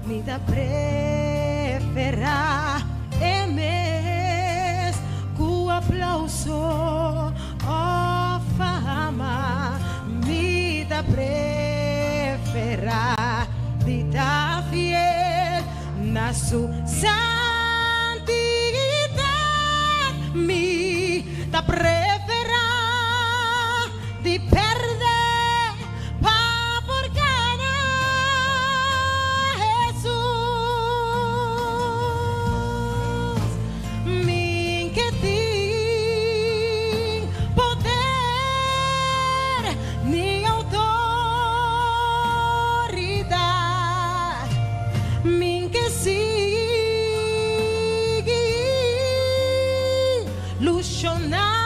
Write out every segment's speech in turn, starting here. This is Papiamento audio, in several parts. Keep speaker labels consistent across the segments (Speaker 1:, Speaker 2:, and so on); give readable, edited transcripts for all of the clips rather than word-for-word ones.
Speaker 1: Mi ta preferá e mes ku aplauso òf fama. Mi ta preferá di ta fiel na su santidat. Mi ta preferá di pèrdè pa por gana Hesus. Min ke tin poder ni outoridat. Min ke sigui lushoná.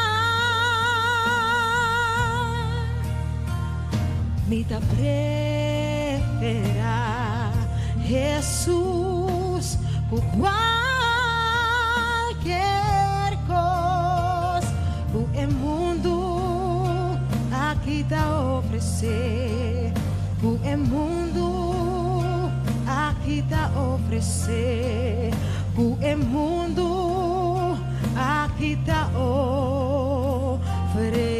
Speaker 1: Mi ta preferá Hesus ku kualker kos ku e mundu aki ta ofresé, ku e mundu aki ta ofresé, ku e mundu aki ta ofresé.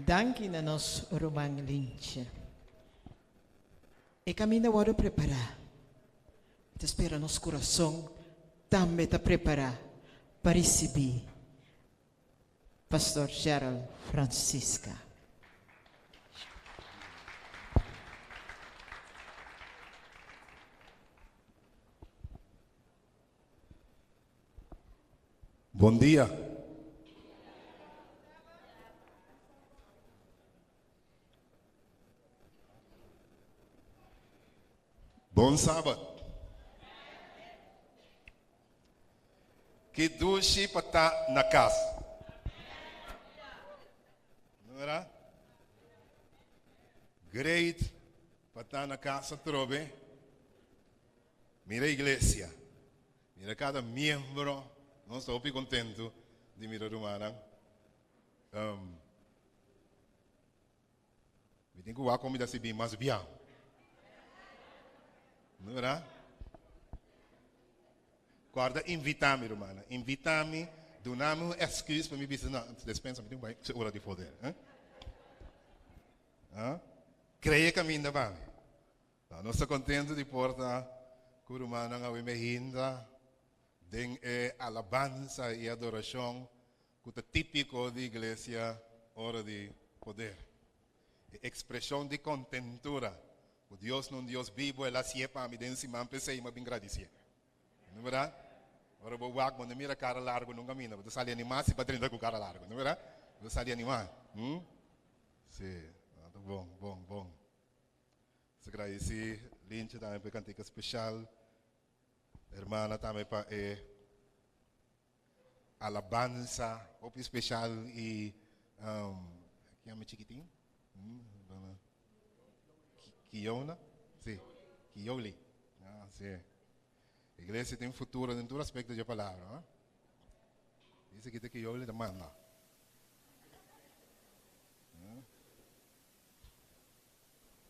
Speaker 2: Danki na nos ruman Lintje. E kaminda wòrdu prepará. Mi ta spera nos kurason tambe ta prepará pa risibí Pastor Gerald Francisca.
Speaker 3: Bon dia. Bon sabat. Ki dushi pa ta na kas. No era? Great pa ta na kas atrobe. Mira iglesia. Mira kada miembro. Nos ta hopi kontentu di mira rumannan. Um, mi tin ku wak kon mi ta sirbi mas bia. No verdad? Guarda invita mi, rumannan. Invita mi, duna mi un excuse pa mi bisa, no, despensa, mi tin ku bai ora di poder. Eh? Ah? Cree caminda pa mi. No, nos ta contento di por ta cu rumannan awe mehinda den e alabansa y adoracion cu ta típico di iglesia ora di poder. E expresion di contentura cu Dios no un Dios bibo, el a hacié pa mi den siman p'esey mi a bin gradicié. No verdad? Ora bo wak bo no mira cara largo nunca minda, bo ta sali animá si pa drenta cu cara largo, no verdad? Bo ta sali animá. Hm? Sí, ta bon, bon, bon. Nos agradeci Lintje tambe pa e cantica special, hermana tambe pa e alabansa hopi special y um, ki yama chikitin? Hmm, Kiona? Sí, Kioli. Ah, sí. Iglesia tin futuro den tur aspecto dje palabra. ¿no? Dice que te Kioli ta manda.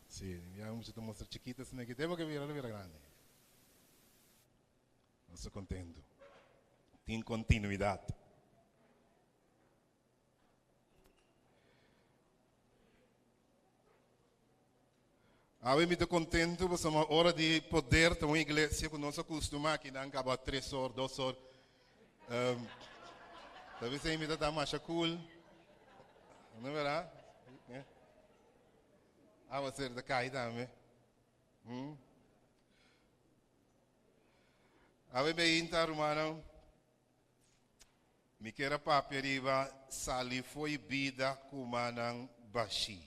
Speaker 3: Sí, ya mucho te mostra chiquita, sino que tengo que bira, bira grande. Nos ta contento. Tin continuidad. Awe mi ta contento pasobra ora di poder ta un iglesia cu nos a custuma aki nan caba tres or, dos or. Um, ta bisa mi ta ta masha cool. No verdad? Eh? Awa ser ta cai tambe. Hmm? Awe beinta rumannan, mi kier a papia riba sali fo'i bida ku mannan bashí.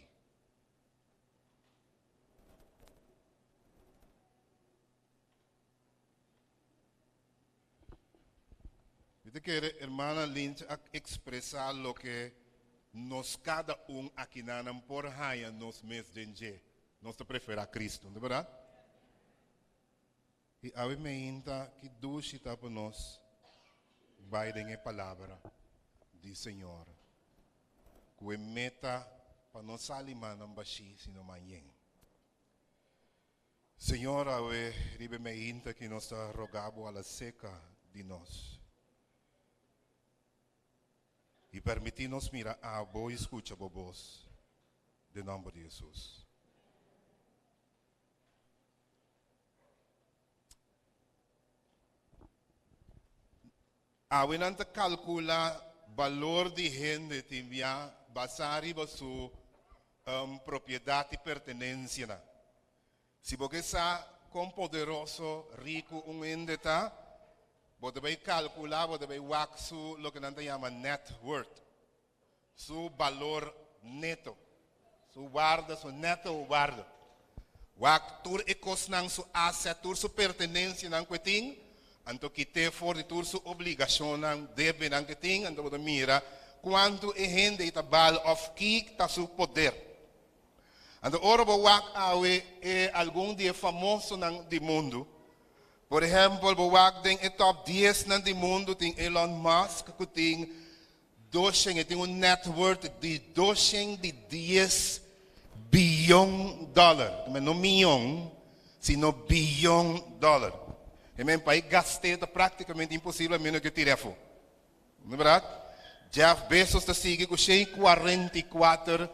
Speaker 3: Mi ta kere hermana Lynch a ekspresá loke nos kada un akinanan por haña nos mes den dje. Nos ta preferá Cristo, no ta bèrdat? I awe meinta ki dushi ta pa nos bai den e palabra di Señor ku e meta pa no sali mannan bashí sino man yen. Señor awe riba e meinta ki nos ta roga bo ala seka di nos i permití nos mira abo i skucha bo bos den nòmber di Hesus. Awe nan ta kalkulá balor di hende tin bia basá riba su propiedat i pertenensianan. Si bo ke sa kon poderoso, riku un hende ta, bo ta bai kalkulá, bo ta bai wak su loke nan ta yama net worth, su balor neto, su warda, su neto warda. Wak tur e kosnan, su asset, tur su pertenensianan ku e tin, anto kit'é for di tur su obligashonnan, debenan ku e tin, anto bo ta mira kuantu e hende ei ta bal òf ki ta su poder. Anto ora bo wak awe e algun di e famosonan di mundu, por ehèmpel bo wak den e tòp diesnan di mundu tin Elon Musk ku tin Doshen, e tin un net worth di doshen di dies biyon dòler. No miyon, sino biyon dòler. E men pa e gast'é ta práktikamente imposibel a ménos ku e tir'é afó. No bèrdat? Jeff Bezos ta sigui ku shen i kuarenta i kuater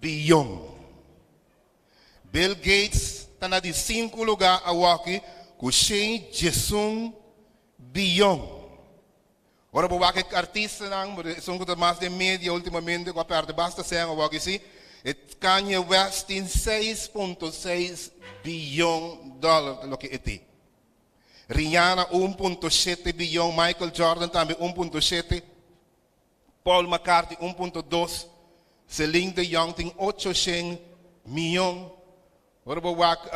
Speaker 3: biyon. Bill Gates ta na di sinku lugá awòki ku shen i diesun biyon. Ora bo wak e artistanan, esun ku ta mas den media ultimamente ku a pèrdè basta sèn awor aki si, e Kanye West tin seis punto seis biyon dòler ta loke e tin. Rihanna un punto shete biyon, Michael Jordan tambe un punto shete, Paul McCartney un punto dos, Celine Dion tin ocho shen miyon. Ora bo wak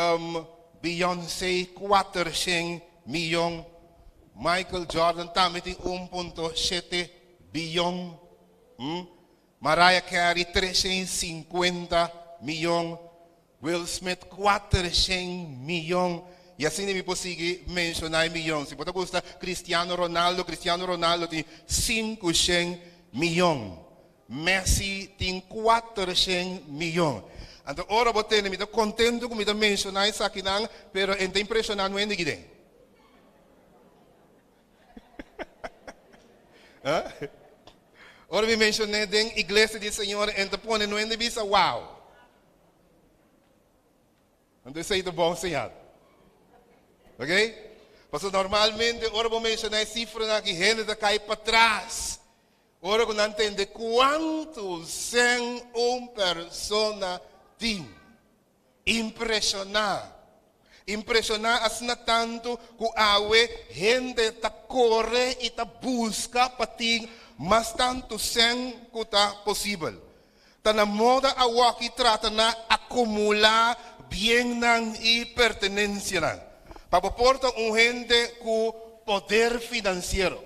Speaker 3: Beyoncé 400 miyon, Michael Jordan tambe tin 1.7 biyon, Mariah Carey 350 miyon, Will Smith 400 miyon, y asina mi por sigui menciona e miyon. Si bo ta gusta Cristiano Ronaldo, Cristiano Ronaldo tin 500 miyon. Messi tin 400 miyon. Anto ora bo tende mi ta contento cu mi ta menciona esakinan, pero en ta impresiona no hende kiden. Ora mi mencione den iglesia di Señor en ta pone no hende bisa wow. Anto esei ta bon señal. Ok? Pasobra normalmente ora bo menciona e cifranan aki hende ta cay patras. Ora ku nan tende kuantu sèn un persona tin, impreshoná. Impreshoná asina tantu ku awe hende ta kore i ta buska pa tin mas tantu sèn ku ta posibel. Ta na moda awoki trata na akumulá biennan i pertenensianan pa bo por ta un hende ku poder finansiero.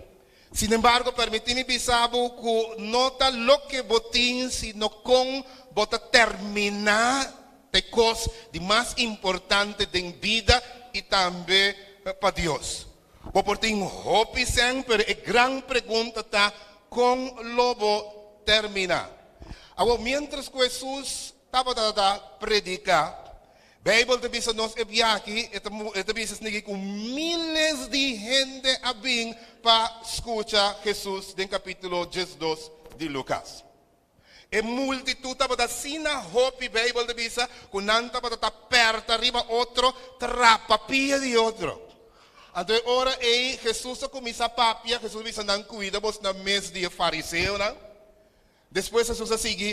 Speaker 3: Sin embargo, permití mi bisa bo ku no ta loke bo tin, sino kon bo ta terminá ta e kos di mas importante den bida i tambe pa Dios. Bo por tin hopi sèn, pero e gran pregunta ta, kon lo bo terminá? Awor, miéntras ku Hesus tabata ta prediká, Bijbel ta bisa nos e biaha e ta e ta bisa esaki ku miles di hende a bin pa skucha Hesus den kapítulo 12 di Lukas. E multitut tabata asina hopi, Bijbel ta bisa, ku nan tabata ta pèrta riba otro, trapa pia di otro. Anto e ora ei Hesus a kuminsá papia, Hesus a bisa nan, Kuida bosnan mes di e fariseonan. Despues Hesus a sigui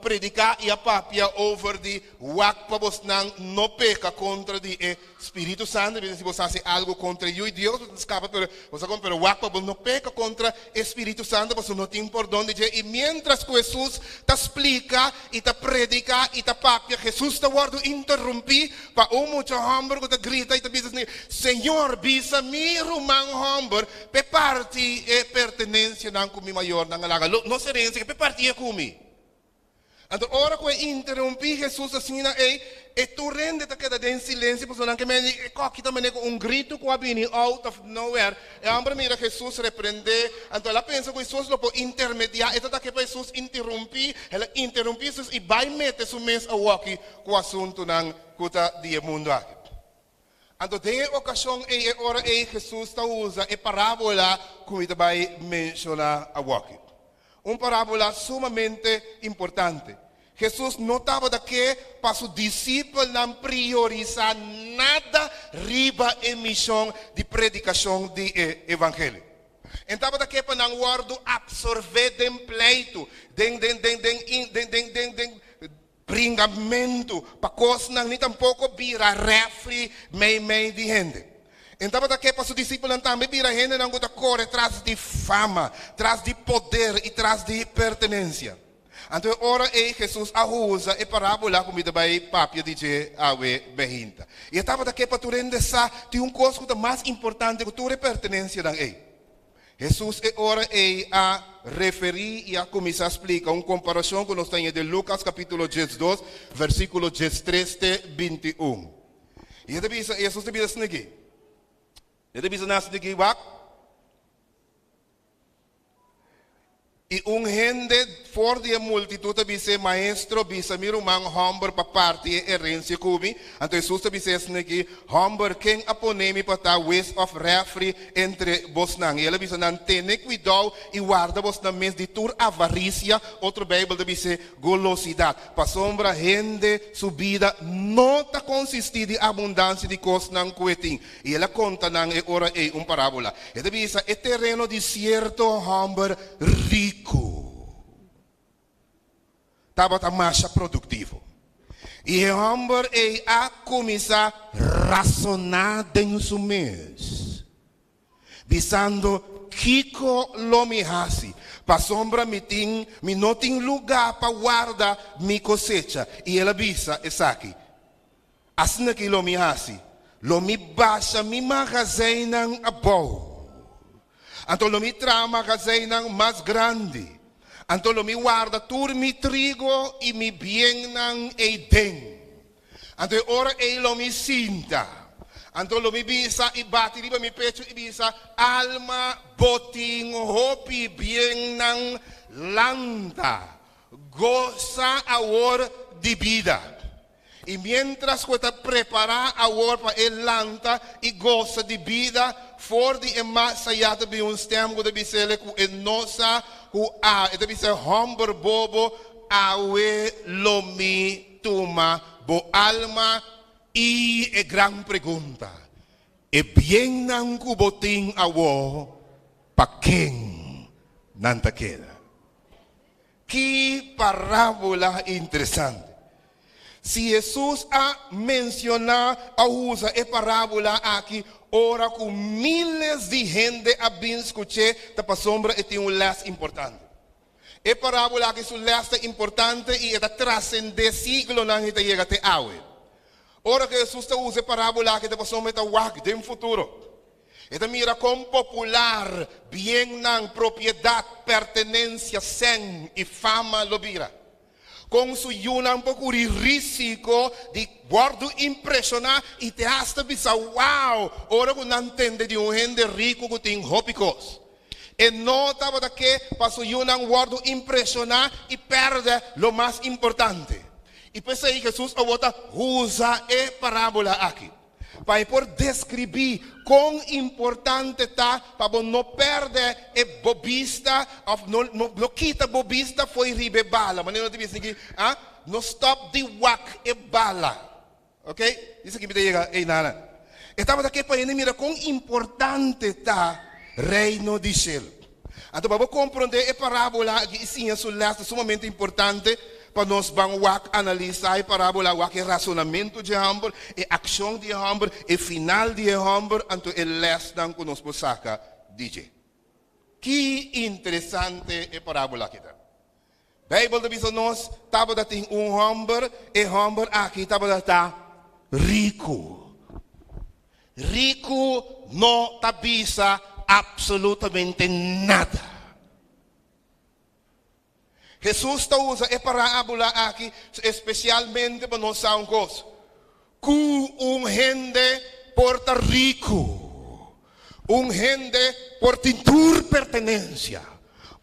Speaker 3: prediká i a papia over di wak pa bosnan no peka kontra di e Spiritu Santu. Bisa si bos hasi algu kontra e Yu di Dios, bos ta skapa, pero bos ta pero wak pa bos no peka kontra e Spiritu Santu, pasobra no tin pordon di dje. I miéntras ku Hesus ta splika i ta prediká i ta papia, Hesus ta wòrdu interumpí pa un mucha hòmber ku ta grita i ta bisa asina, Señor, bisa mi ruman hòmber P'e parti e pertenensianan ku mi mayornan a laga, lo nos herensia ke p'e parti'e ku mi. Anto ora ku e interumpí Hesus asina ei, e tur hende ta keda den silensio pasobra nan ke mende e kòki ta mende ku un gritu ku a bini out of nowhere. E hòmber mira Hesus reprendé, anto el a pensa ku Hesus lo por intermediá. E ta ta ke pa Hesus interumpí, el a interumpí Hesus i bai mete su mes awoki ku asuntunan ku ta di e mundu aki. Anto den e okashon ei, e ora ei, Hesus ta usa e parábola ku mi ta bai menshoná awoki. Un parábola sumamente importante. Hesus no tabata ke pa su disipelnan priorisá nada riba e mishon di predikashon di e evangelio. E tabata ke pa nan wòrdu apsorbé den pleitu, den den den den den den den den Bringamentu pa kosnan ni tampoko bira rèfri meimei di hende. E tabata ke pa su disipelnan tambe bira hendenan ku ta kore tras di fama, tras di poder i tras di pertenensia. Anto e ora ei Hesus a usa e parábola ku mi ta bai papia di dje awe behinta. I e tabata ke pa tur hende sa tin un kos ku ta mas importante ku tur e pertenensianan ei. Hesus e ora ei a referí i a kuminsá splika un komparashon ku nos ta haña den Lukas kapítulo 12, versíkulo 13 te 21. I e ta bisa, Hesus ta bisa asina aki, E ta bisa nan asina aki, Wak, I un hende for di e multitut a bis'é, Maestro, bisa mi ruman hòmber pa parti e erensia ku mi. Anto Hesus ta bis'é esaki, Hòmber, ken a pone mi pa ta wes òf rèfri entre bosnan? I el a bisa nan, Tene kuidou i warda bosnan mes di tur avarisia, otro Beibel ta bis'é, golosidat, pasobra hende su bida no ta konsistí di abundansia di kosnan ku e tin. I el a konta nan e ora ei un parábola. E ta bisa, E tereno di sierto hòmber riku tabata masha produktivo. I e hòmber ei a kuminsá rasoná den su mes, bisando, Kiko lo mi hasi? Pasobra mi tin, mi no tin lugá pa warda mi kosecha. I el a bisa esaki, Asina ki lo mi hasi, lo mi basha mi magazijnnan abou, anto lo mi traha magazijnnan mas grandi, anto lo mi warda tur mi trigo i mi biennan ei den. Anto e ora ei lo mi sinta, anto lo mi bisa i bati riba mi pechu i bisa, Alma, bo tin hopi biennan lanta, gosa awor di bida. I miéntras ku e ta prepará awor pa e lanta i gosa di bida, for di e mas ayá ta bin un stèm ku ta bis'el ku e no sa ku a. E ta bisa, Hòmber bobo, awe lo mi tuma bo alma. I e gran pregunta, E biennan ku bo tin awor, pa ken nan ta keda? Ki parábola interesante! Si Hesus a mensioná a usa e parábola aki ora ku míles di hende a bin skuch'é, ta pasobra e tin un lès importante. E parábola aki su lès ta importante i e ta trasendé siglonan i ta yega te awe. Ora ku Hesus ta usa e parábola aki ta pasobra e ta wak den futuro. E ta mira kon popular biennan, propiedat, pertenensia, sèn i fama lo bira. Kon su yunan por kuri risiko di wòrdu impreshoná i te asta bisa wow ora ku nan tende di un hende riku ku tin hopi kos. E no tabata ke pa su yunan wòrdu impreshoná i pèrdè lo mas importante. I p'esei Hesus awor ta usa e parábola aki. Pa e por deskribí kon importante ta pa bo no pèrdè e bo bista òf no no no kita bo bista fo'i riba e bala. Manera no ta bisa aki, ah, no stòp di wak e bala. Ok? Disa aki mi ta yega einan. E tabata ke pa hende mira kon importante ta Reino di shelu. Anto pa bo komprondé e parábola aki i siña su lès ta sumamente importante pa nos ban wak analisá e parábola, wak e rasonamentu dje hòmber, e akshon di e hòmber, e final di e hòmber, anto e lèsnan ku nos por saka di dje. Ki interesante e parábola aki ta! Beibel ta bisa nos tabata tin un hòmber, e hòmber aki tabata ta riku. Riku no ta bisa absolutamente nada. Hesus ta usa e parábola aki espesialmente pa nos sa un kos, ku un hende por ta riku, un hende por tin tur pertenensia.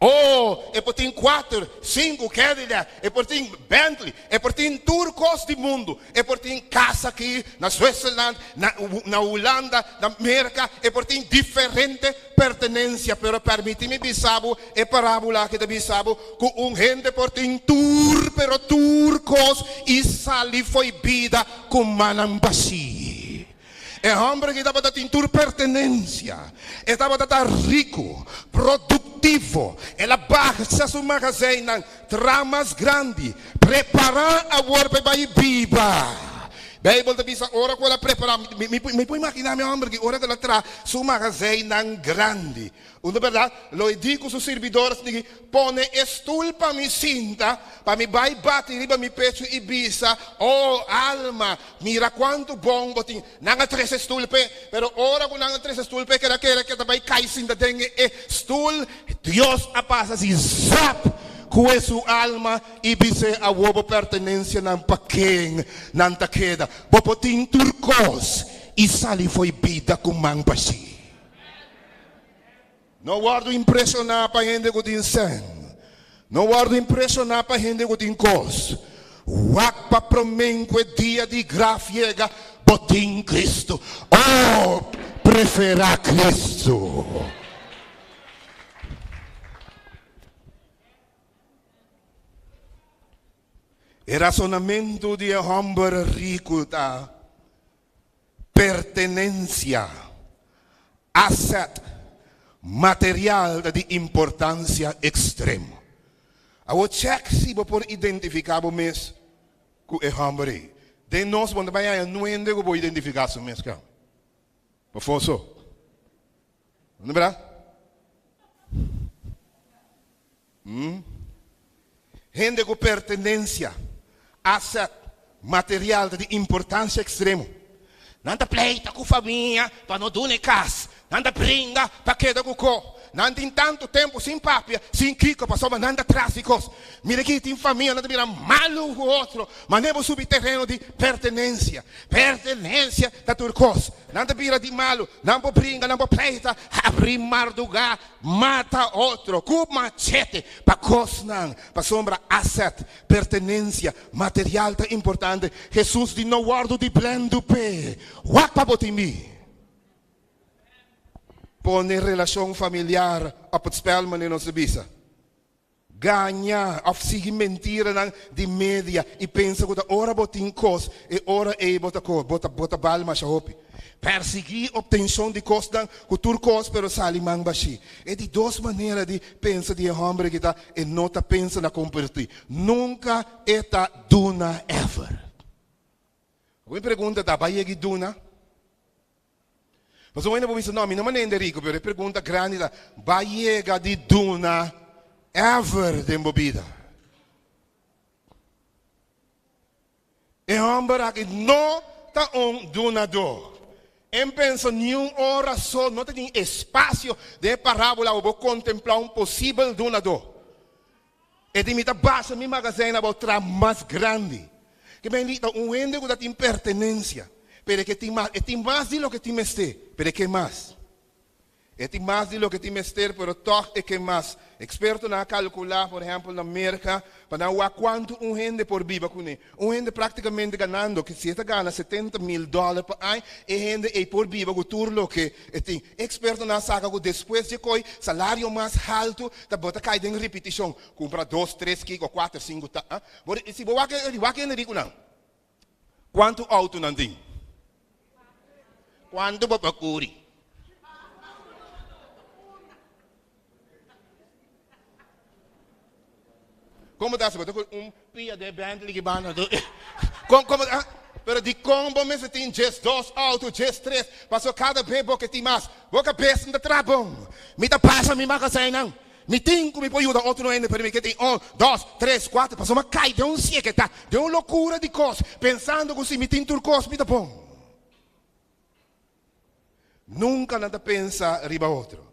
Speaker 3: Oh, e por tin kuater, sinku Cadillac, e por tin Bentley, e por tin tur kos di mundu, e por tin kas aki na Switzerland, na na Hulanda, na Merka, e por tin diferente pertenensia. Pero permití mi bisa bo, e parábola aki ta bisa bo ku un hende por tin tur, pero tur kos i sali fo'i bida ku mannan bashí. E hòmber aki tabata tin tur pertenensia. E tabata ta riku, produktivo. El a baha su magazijnnan, traha mas grandi, prepará awor pa e bai biba. Beibel ta bisa ora ku el a prepará, mi mi por imaginá mi hòmber aki ora ku el a traha su magazijnnan grandi. Unda bèrdat, lo e di ku su sirbidor asina, Pone e stul pa mi sinta, pa mi bai bati riba mi pechu i bisa, O alma, mira kuantu bon bo tin. Nan a trese stul p'e, pero ora ku nan a trese stul p'e, keda kere ke ta bai kai sinta den e stul. Dios a pasa así zap ku e su alma i bis'é, Awor bo pertenensianan pa ken nan ta keda? Bo por tin tur kos i sali fo'i bida ku man bashí. No wòrdu impreshoná pa hende ku tin sèn. No wòrdu impreshoná pa hende ku tin kos. Wak pa promé ku e dia di graf yega, bo tin Kristu. Oh, preferá Kristu. E rasonamentu di e hòmber riku ta. Pertenensia, asset, material ta di importansia ekstremo. Awor chèk si bo por identifiká bo mes ku e hòmber ei. Den nos bo no ta bai haña nuende ku bo identifiká su mes kaba. Pafó so. No berdad? Hende ku pertenensia, asset, material ta di importansia ekstremo. Nan ta pleita ku famia pa no duna e kas. Nan ta bringa pa keda ku ko. Nan tin tantu tempu sin papia, sin kiko, pasobra nan ta tras di kos. Mira aki tin famia nan ta bira malu ku otro. Manera bo subi tereno di pertenensia. Pertenensia ta tur kos. Nan ta bira di malu, nan por bringa, nan por pleita, habri mardugá, mata otro ku machete pa kosnan, pasobra asset, pertenensia, material ta importante. Hesus di no wòrdu di blendu p'e. Wak pa bo tin mi. Pone relashon familiar op het spel, manera nos ta bisa. Gaña òf sigui mentiranan di media i pensa ku ta ora bo tin kos, e ora ei bo ta ko, bo ta bo ta bal masha hopi. Pèrsiguí optenshon di kosnan ku tur kos pero sali man bashí. E di dos manera di pensa di e hòmber aki ta e no ta pensa na kompartí. Nunka e ta duna ever. Mi pregunta ta, Bai yega i duna? Pasobra bo bisa, no, mi no manera rico, pero e pregunta grandi ta, ba yega di duna ever den bo bida? E homber aki no ta un dunador. En pensa niun ora so no ta tin espacio den e parabola pa bo contempla un posibel dunador. E di mi ta basa mi magazijn abou tra mas grandi. Ke bendita un hende ku ta tin pertenensia, pero e ke tin mas, e tin mas di loke tin mester, pero e ke mas. E tin mas di loke tin mester, pero tòg e ke mas. Ekspertonan a kalkulá, por ehèmpel na Merka, pa nan wak kuantu un hende por biba kuné. Un hende práktikamente ganando, ke si e ta gana 70,000 dòler pa aña, e hende ei por biba ku tur loke e tin. Ekspertonan a saka ku despues dje koi salario mas haltu ta bo ta kai den ripitishon, kumpra dos, tres kiko, kuater, sinku ta. Bo di, si bo wak e, wak hende rikunan, kuantu outo nan tin? Kuantu bo por kuri? Komo ta hasi? Bo ta kuri un pia den Bentley ki banda do. Kon, komo ta, pero dikon bo mester tin djes dos outo, djes tres? Pasobra kada be bo ke tin mas, bo kabes no ta traha bon. Mi ta pasa mi magazijnnan. Mi tin ku mi por yuda otro hende, pero mi ke tin un, dos, tres, kuater, pasobra mi a kai den un sieketa, den un lokura di kos, pensando ku si mi tin tur kos mi ta bon. Nunka nan ta pensa riba otro.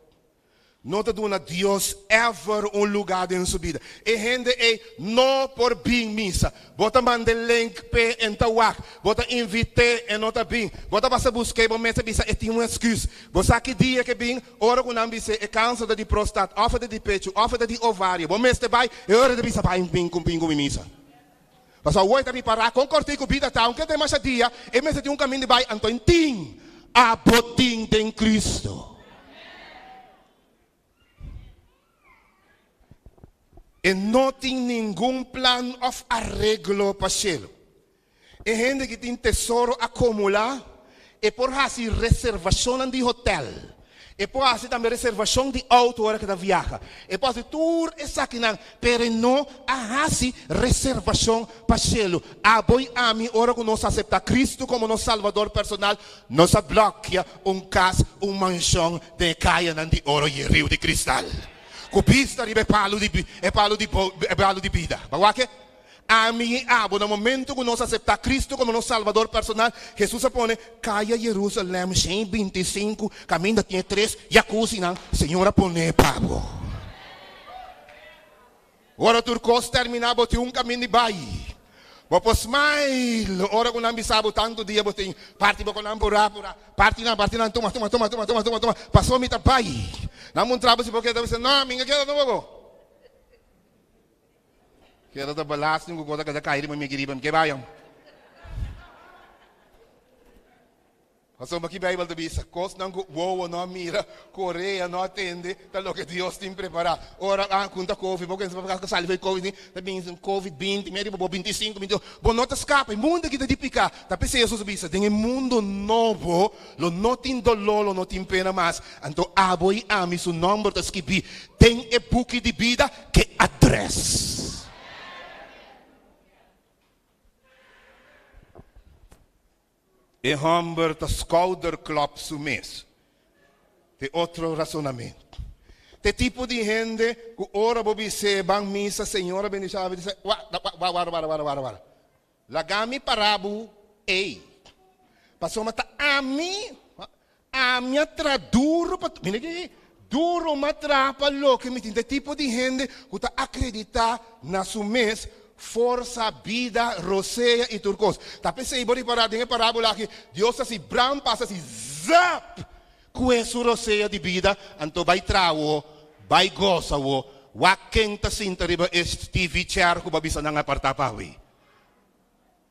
Speaker 3: No ta duna Dios ever un lugá den su bida. E hende ei no por bin misa. Bo ta manda e link p'e, e n'ta wak. Bo ta invit'é, e no ta bin. Bo ta pasa busk'é, bo mester bisa e tin un esküs. Bo sa ki dia k'e bin? Ora ku nan bis'é e kanser ta di prostat, òf e ta di pechu, òf e ta di ovario. Bo mester bai, e ora e ta bisa bai bin ku bin ku mi misa. Pasobra awor e ta ripará kon kòrtí ku bida ta, aunke den masha dia, e mester tin un kaminda di bai, anto e tin. Abo tin den Cristo. E no tin ningun plan of areglo pa shelu. E hende ki tin tesoro akomulá, e por hasi reservashonnan di hotel. E por hasi tambe reservashon di outo ora ku e ta viaha. E por hasi tur esakinan, pero e no a hasi reservashon pa shelu. Abo i ami, ora ku nos aseptá Kristu komo nos Salbador personal, nos a blòkia un kas, un manshon den e kayanan di oro i e riu di kristal, ku bista riba e palu di e palu di e palu di bida. Bo a wak e? Ami i abo, na momentu ku nos aseptá Kristu komo nos Salbador personal, Hesus a pone, Kaya Jerusalèm 125, kaminda tin e tres jacuzinan, Señor a pone pa bo. Ora tur kos terminá, bo tin un kaminda di bai. Bo por smile ora ku nan bisa bo tantu dia bo tin parti bo ku nan purá purá, parti nan parti nan, tuma tuma tuma tuma tuma tuma tuma, paso mi ta bai. Nan muntra bo si bo keda, bo bisa, no, mi no keda tampoco. Keda ta belasting ku kos a keda kai riba mi aki riba, mi ke bai. Pasobra ki Beibel ta bisa? Kosnan ku wowo no a mira, ku orea no a tende, ta loke Dios tin prepará. Ora a kunta Covid, bo pensa pa sali for di Covid ni, ta bin Covid binti, meri bo 25, 28, bo no ta skapa. E mundu aki ta di piká. Ta p'esei Hesus a bisa, den e mundu nobo lo no tin doló, lo no tin pena mas. Anto abo i ami su nòmber ta skibí den e buki di bida, ke adrès. E hòmber ta skouderklòp su mes. Te otro rasonamentu. Te tipo di hende ku ora bo bis'é ban misa, Señor a bendishoná bo, bisa, Wa, wa, wara, wara, wara, wara, wara. Laga mi para bo ei. Pasobra ta ami, ami a traha duru pa, mira aki, duru mi a traha pa loke mi tin. Te tipo di hende ku ta akreditá na su mes Forsa, bida, rosea i tur kos. Ta p'esei bo ripará den e parábola aki, Dios ta hasi bram pasa hasi zap ku e su rosea di bida, anto bai traha wo, bai gosa wo, wak ken ta sinta riba e TV chair ku bo a bisa nan apartá pa awe.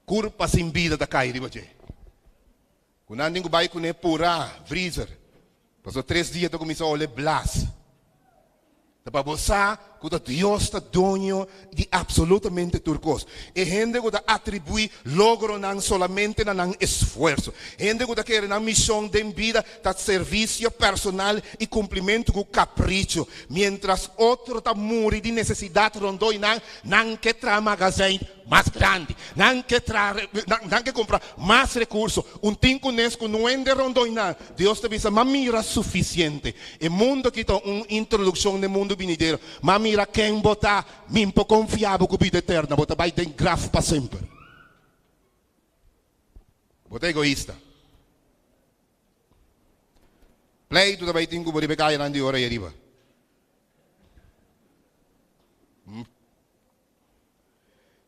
Speaker 3: Kurpa sin bida ta kai riba dje. Ku nan tin ku bai kuné purá, vriezer, pasobra tres dia ta kuminsá ole blas. Ta pa bo sa ku ta Dios ta doño di apsolutamente tur kos. E hende ku ta atribuí logronan solamente na nan esfuerso, hende ku ta kere nan mishon den bida ta servisio personal i kumplimentu ku kapricho, miéntras otro ta muri di nesesidat rondó i nan, nan ke traha magazijn mas grandi, nan ke traha, nan ke kumpra mas rekurso. Un tin kunes ku no hende rondó i nan. Dios ta bisa, M'a mira sufisiente. E mundu aki ta un introdukshon den mundu binidero. M'a mira ken bo ta, mi por konfia bo ku bida eterna. Bo ta bai den graf pa semper. Bo ta egoista. Pleitu ta bai tin ku bo riba e kayanan di ora ei ariba.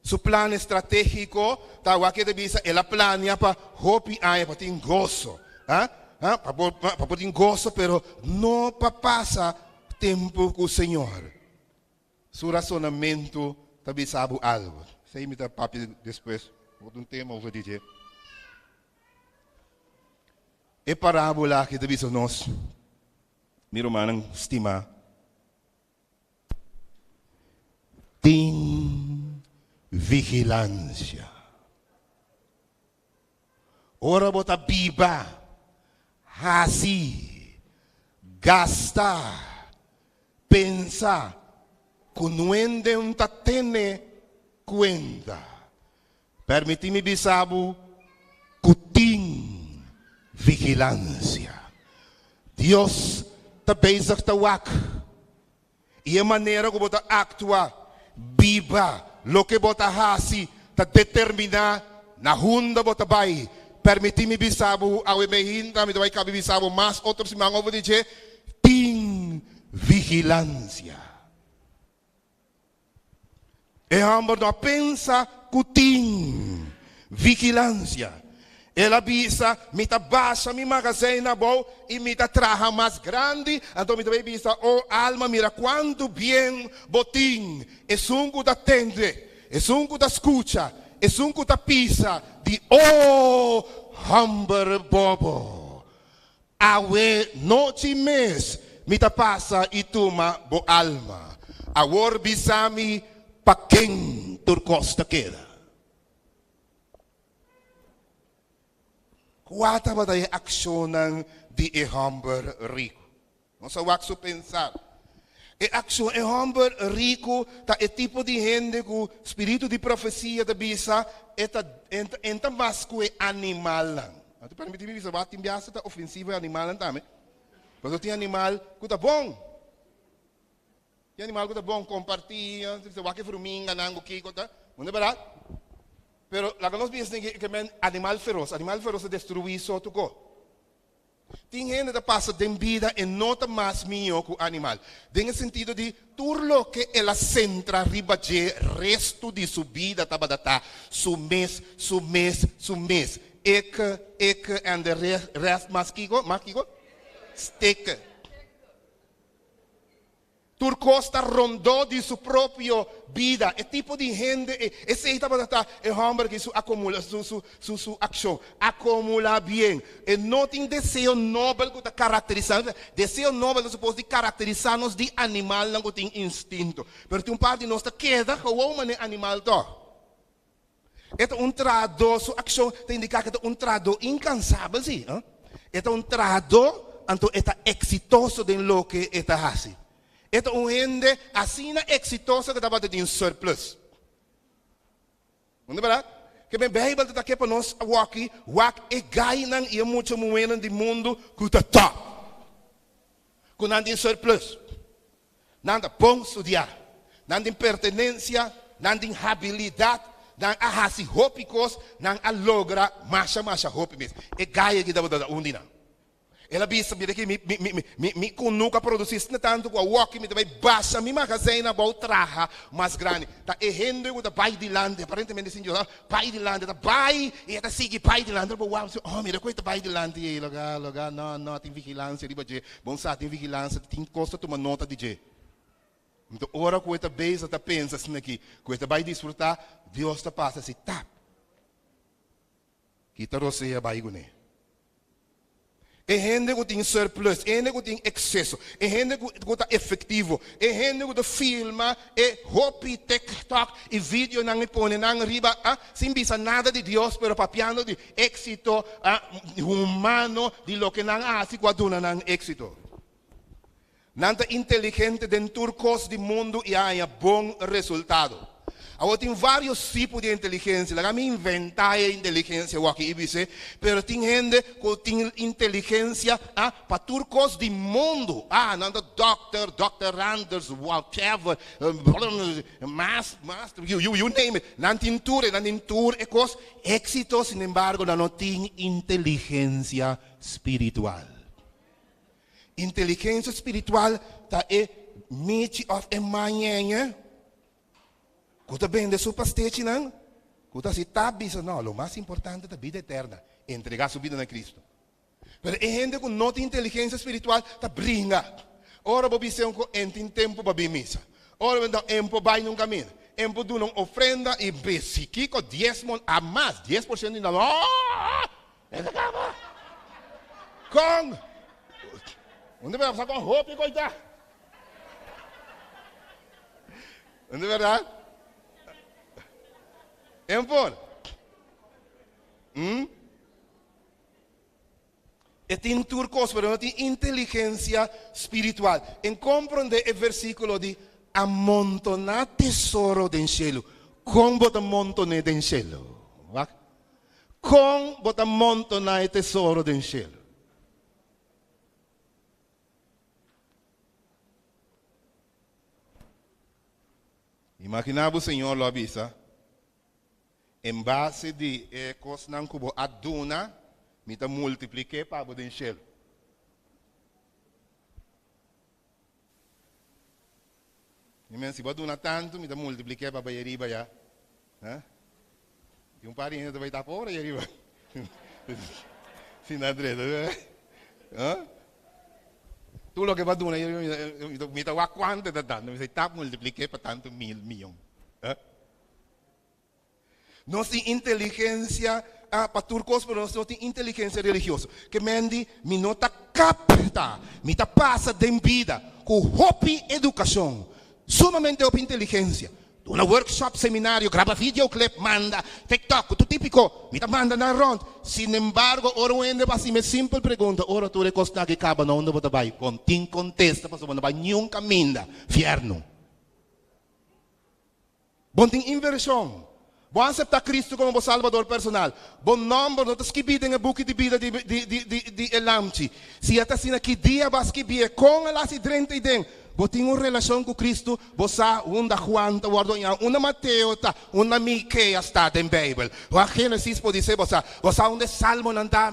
Speaker 3: Su plan estratégico ta wak e ta bisa el a plania pa hopi aña pa tin goso, ha? Ha? Pa por, pa por tin goso pero no pa pasa tempu ku Señor. Su rasonamentu ta bisa bo algu. Esei mi ta papia despues, otro un tema over di dje. E parábola aki ta bisa nos, mi rumannan stimá, Tin vigilancia. Ora bo ta biba, haci, gasta, pensa cu nuende un ta tene cuenta. Permiti mi bisa bo cu tin vigilancia. Dios ta bezig ta wak y e manera cu bo ta actua, biba, loke bo ta haci ta determina na hunda bo ta bay. Permiti mi bisa bo awe mehinta, mi ta bay cabi bisa bo mas otro siman over di dje, tin. vigilansia. E hòmber no a pensa ku tin vigilansia. El a bisa, Mi ta basha mi magazijn abou i mi ta traha mas grandi. Anto mi ta bai bisa, O alma, mira kuantu bien bo tin. Esun ku ta tende, esun ku ta skucha, esun ku ta pisa di, O hòmber bobo! Awe nochi mes mi ta pasa i tuma bo alma. Awor bisa mi pa ken tur kos ta keda. Kua tabata e akshonnan di e hòmber riku? Nos a wak su pensar. E akshon e hòmber riku ta e tipo di hende ku spiritu di profesia ta bisa e ta e ta mas ku e animalnan. A ta permití mi bisa wak tin biaha ta ofensivo e animalnan tambe. Pasobra tin animal ku ta bon. Tin animal ku ta bon kompartí, wak e fruminganan ku kiko ta. No ta bèrdat? Pero laga nos bisa ke men animal feros. Animal feros ta destruí so tuko. Tin hende ta pasa den bida e no ta mas mihó ku animal, den e sentido di tur loke el a sentra riba dje restu di su bida tabata ta su mes, su mes, su mes, ik, ik en de rest mas kiko? Mas kiko? Stikke. Tur kos ta rondó di su propio bida. E tipo di hende ei, esei tabata ta e hòmber ki su akomula, su, su, su, su akshon. Akomulá bien. E no tin deseo nobel ku ta karakterisá. Deseo nobel ta supos di karakterisá nos di animalnan ku tin instinto. Pero tin un par di nos ta keda gewoon manera animal tòg. E ta un trahadó, su akshon ta indiká ku e ta un trahadó inkansabel, sí. E ta un trahadó, anto e ta eksitoso den loke e ta hasi. E ta un hende asina eksitoso ku tabata tin surplus. No ta bèrdat? Ke men Beibel ta ta ke pa nos awoki wak e gainan i e mucha muhénan di mundu ku ta tòp, ku nan tin surplus. Nan ta bon studiá, nan tin pertenensia, nan tin habilidat, nan a hasi hopi kos, nan a logra masha masha hopi mes. E gai aki tabata ta un di nan. El a bisa, Mira aki, mi, mi, mi, mi, mi kunuku a produsí asina tantu ku awoki mi ta bai basha mi magazijn abou traha mas grandi. Ta e hende ku ta bai dilanti, aparentemente sin Dios, bai dilanti, ta bai i e ta sigui bai dilanti. Bo wak, oh, mira ku e ta bai dilanti ei, loga, loga, no, no, tin vigilansia riba dje. Bon sa tin vigilansia, tin kos ta tuma nota di dje. Nto ora ku e ta bezig ta pensa asina aki, ku e ta bai disfrutá, Dios ta pasa si tap. Kita rosea bai kuné. E hende ku tin surplus, e hende ku tin ekseso, e hende ku ta efektivo, e hende ku ta filma e hopi tiktok i videonan i pone nan riba, ah, sin bisa nada di Dios, pero papiando di Éxito humano di loke nan a hasi ku a duna nan éxito. Nan ta inteligente den tur kos di mundu i a haña bon resultado. Awor tin vários tipo di inteligensia. Laga mi inventá e inteligensia awor aki i bis'é, pero tin hende ku tin inteligensia pa tur kos di mundu. Ah, nan ta dòkter, dòkteranders, whatever, mas, mas, you, you name it. Nan tin tur e, nan tin tur e kos. Éxito, sin embargo, nan no tin inteligencia spiritual. Inteligencia spiritual ta e michi of e mañeñe ku ta bende su pastechinan, ku ta hasi tap bisa, no, lo mas importante ta bida eterna, entrega su bida na Cristo. Pero e hende ku no tin inteligencia spiritual ta bringa. Ora bo bis'é un ku en tin tempu pa bin misa. Ora bo ta en por bai nun kaminda. En por duna un ofrenda i besi kiko diesmo a mas, 10% di nan, oh! E ta kaba. Kon? Un di berdad sa kon hopi ku ta. Un di berdad? En por? Hmm? E tin tur kos, pero no tin inteligensia spiritual. En komprondé e versíkulo di amontoná tesoro den shelu. Kon bo ta montoné den shelu? Wak. Kon bo ta montoná e tesoro den shelu? Imaginá bo Señor lo a bisa, En base di e kosnan ku bo a duna, mi ta multiplik'é pa bo den shelu. Mi men, si bo a duna tantu, mi ta multiplik'é pa bai ariba ya. Ha? I un par di hende ta bai tapa ora ei ariba. Si nan drenta. Ha? Tur loke bo a duna ei ariba, mi ta wak kuantu e ta tantu. Mi sa, ta multiplik'é pa tantu mil, miyon. Ha? Nos tin inteligensia pa tur kos, pero nos no tin inteligensia religioso. Ke men di, mi no ta kapta, mi ta pasa den bida ku hopi edukashon, sumamente hopi inteligensia. Duna workshop, seminario, graba videoclip, manda TikTok ku tur tipiko, mi ta manda nan rònt. Sinembargo, ora un hende hasi mi e simpel pregunta, ora tur e kosnan aki kaba, na unda bo ta bai? Kon tin kontesta pasobra bo no bai niun kaminda, fièrnu. Bo tin invershon. Bo a aseptá Kristu komo bo Salbador personal. Bo nòmber no ta skibí den e buki di bida di e Lamchi. Si e ta asina, ki dia bo a skibié? Kon el a hasi drenta ei den? Bo tin un relashon ku Kristu? Bo sa unda Juan ta wòrdu hañá, unda Mateo ta, unda Mikeas ta den Beibel? Wak Génesis podisé bo sa. Bo sa unda e Salmonan ta?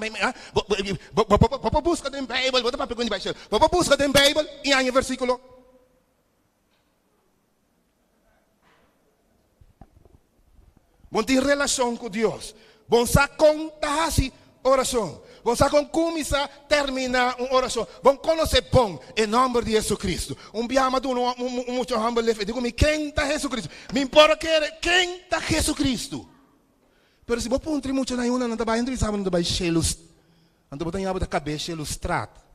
Speaker 3: Bo por buska den Beibel, bo ta papia ku hende bai shelu. Bo por buska den Beibel i haña e versíkulo. Bon tin relashon ku Dios. Bon sa kon ta hasi orashon. Bon sa kon kuminsá terminá un orashon. Bon konosé bon e nòmber di Jesucristo. Un biaha mi a duna un mucha hòmber lef, e di ku mi, Ken ta Jesucristo? Mi por a kere, Ken ta Jesucristo? Pero si bo puntra e muchanan ei unda nan ta bai, nan ta bisa bo nan ta bai shelu. Anto bo ta ña bo ta kab'é shelu strat.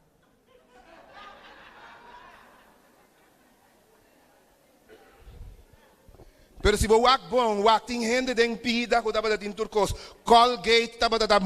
Speaker 3: Pero si bo wak bon, wak tin hende den bida ku tabata tin tur kos. Colgate tabata ta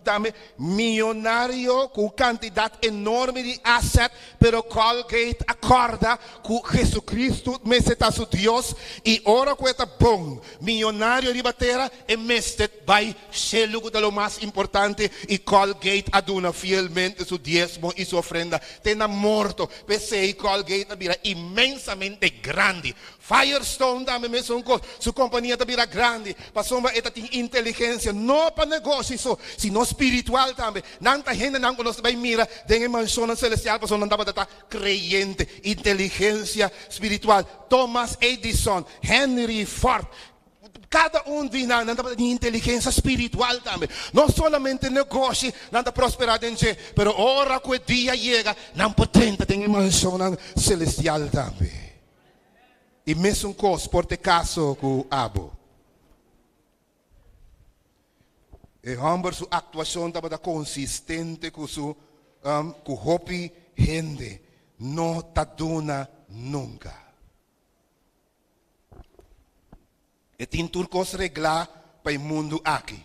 Speaker 3: tambe miyonario ku un kantidat enorme di aset, pero Colgate a kòrda ku Jesucristo mester ta su Dios i ora ku e ta bon miyonario riba tera, e mester bai shelu ku ta lo mas importante i Colgate a duna fielmente su diesmo i su ofrenda te na morto. P'esei Colgate a bira inmensamente grandi. Firestone tambe mesun kos, su kompania ta bira grandi pasobra e ta tin inteligensia no pa negoshi so, sino spiritual tambe. Nan ta hendenan ku nos ta bai mira den e manshonnan selestial pasobra nan tabata ta kreyente. Inteligensia spiritual. Thomas Edison, Henry Ford, Kada un di nan, nan tabata tin inteligensia spiritual tambe. No solamente negoshi nan ta prosperá den dje, pero ora ku e dia yega, nan por drenta den e manshonnan selestial tambe. I mesun kos por ta e kaso ku abo. E hòmber su aktuashon tabata konsistente ku su ku hopi hende no ta duna nunka. E tin tur kos reglá pa e mundu aki,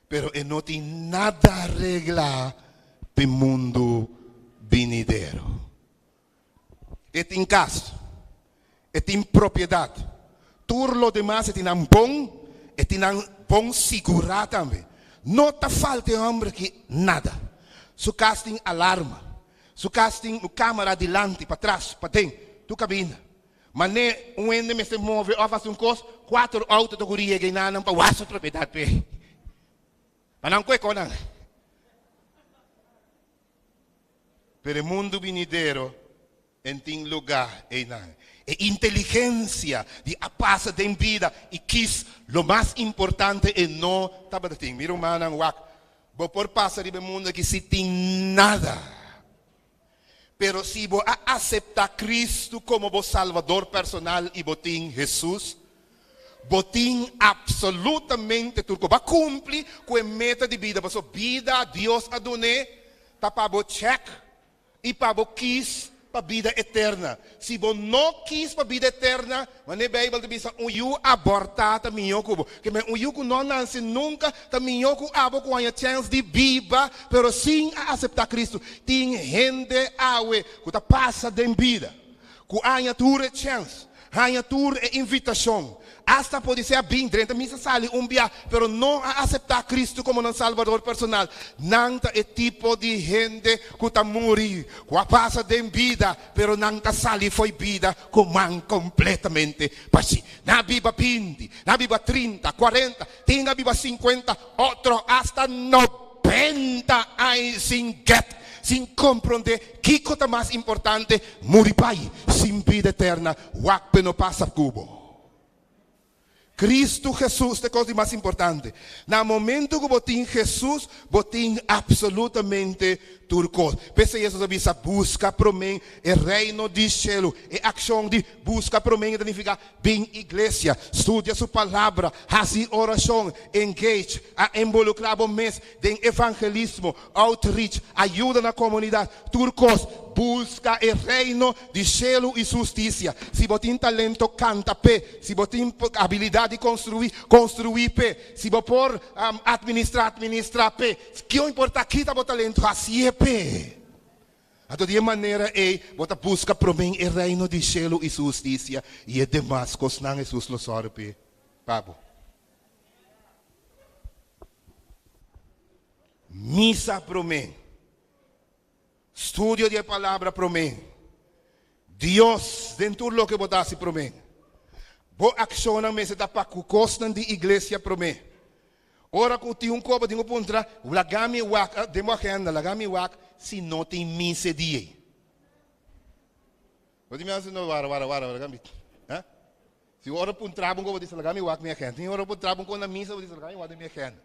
Speaker 3: pero e no tin nada reglá pa e mundu binidero. E tin kas, e tin propiedat, tur lo demas e tin nan bon, e tin nan bon sigurá tambe. No ta falta e hòmber aki nada. Su kas tin alarma, su kas tin un kámara dilanti, patras, paden, tur kabina. Mané un hende mester move òf hasi un kos, kuater outo ta kuri yega enanan pa wak su propiedat p'e. Pa nan kue kon nan. Pero e mundu binidero en tin lugá einan. E inteligensia di a pasa den bida i kis lo mas importante e no tabata tin. Mi rumannan, wak, bo por pasa riba e mundu aki si tin nada. Pero si bo a aseptá Kristu komo bo Salbador personal i bo tin Hesus, bo tin apsolutamente tur ku bo a kumpli ku e meta di bida. Pasobra bida Dios a dun'é ta pa bo chèk i pa bo kis pa bida eterna. Si bo no kis pa bida eterna, Manera Beibel ta bisa, un yu abortá ta mihó ku bo. Ke men, un yu ku no nanse nunka ta mihó ku abo ku haña chèns di biba pero sin a aseptá Kristu. Tin hende awe ku ta pasa den bida ku a haña tur e chèns, haña tur e invitashon, asta podisé a bin drenta misa sali un bia, pero no a aseptá Kristu komo nan Salbador personal. Nan ta e tipo di hende ku ta muri, ku a pasa den bida pero nan ta sali fo'i bida ku man kompletamente bashí. Nan a biba binti, nan a biba trinta, kuarenta, tin a biba sinkuenta, otro asta nobenta aña sin get. sin komprondé kiko ta mas importante, muri bai sin bida eterna, wak p'e no pasa ku bo. Kristu Hesus ta e kos di mas importante. Na momentu ku bo tin Hesus, bo tin apsolutamente tur kos. P'esei Hesus a bisa, Buska promé e Reino di shelu. E akshon di buska promé ta nifiká bin iglesia, studia su Palabra, hasi orashon, engage, a involukrá bo mes den evangelismo, outreach, ayuda na komunidat, tur kos. Buska e Reino di shelu i su hustisia. Si bo tin talento, kanta p'e. Si bo tin abilidat di konstruí, konstruí p'e. Si bo por atministrá, atministrá p'e. Kio importá ki ta bo talento, hasié p'e. Anto di e manera ei bo ta buska promé e Reino di shelu i su hustisia, i e demas kosnan Hesus lo sòru p'e pa bo. Misa promé. Studio di e Palabra promé. Dios den tur loke bo ta hasi promé. Bo akshonnan mester ta pa ku kosnan di iglesia promé. Ora ku tin un koba tin ku puntra, Laga mi wak den bo agenda, laga mi wak si no tin misa e dia ei. Bo tin mi hasi no wara wara wara laga mi ha? Si ora puntra bo un koba bo bisa laga mi wak mi agenda. Tin ora puntra bo un koba na misa bo bisa laga mi wak den mi agenda.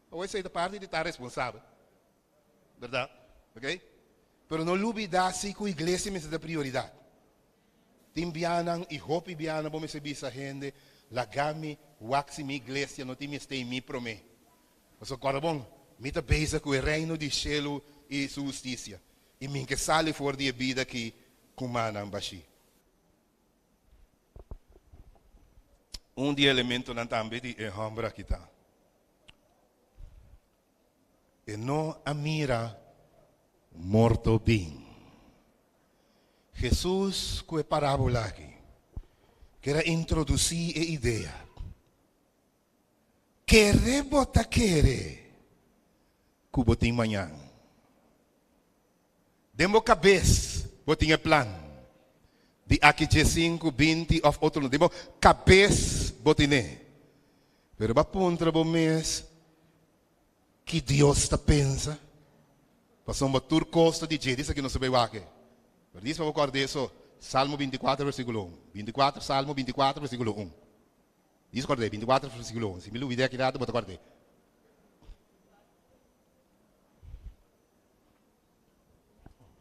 Speaker 3: Awor esei ta parti di ta responsabel. Berdad? Ok? Pero no lubida si cu iglesia mester ta prioridad. Tin bianan y hopi bianan bo mester bisa hende, laga mi wak si mi iglesia no tin mester mi prome. Pasobra corda bon, mi ta bezig cu e reino di shelu y su husticia y mi ke sali for di e bida aki cu mannan bashi. Un di e elementonan tambe di e homber aki ta. E no a mira morto bin. Hesus ku e parábola aki ker a introdusí e idea, Kere bo ta kere ku bo tin mañan? Den bo kabes bo tin e plan di aki diesinku, binti òf otro luna. Den bo kabes bo tin'é. Pero bo a puntra bo mes ki Dios ta pensa? Pasobra tur kos ta di dje. Dis aki nos ta bai wak e. Pero dis pa bo kòrda eso, Salmo 24 versíkulo un. 24, Salmo 24 versíkulo un. Dis kòrda e, 24 versíkulo un. Si mi lubid'é aki rato bo ta kòrd'é.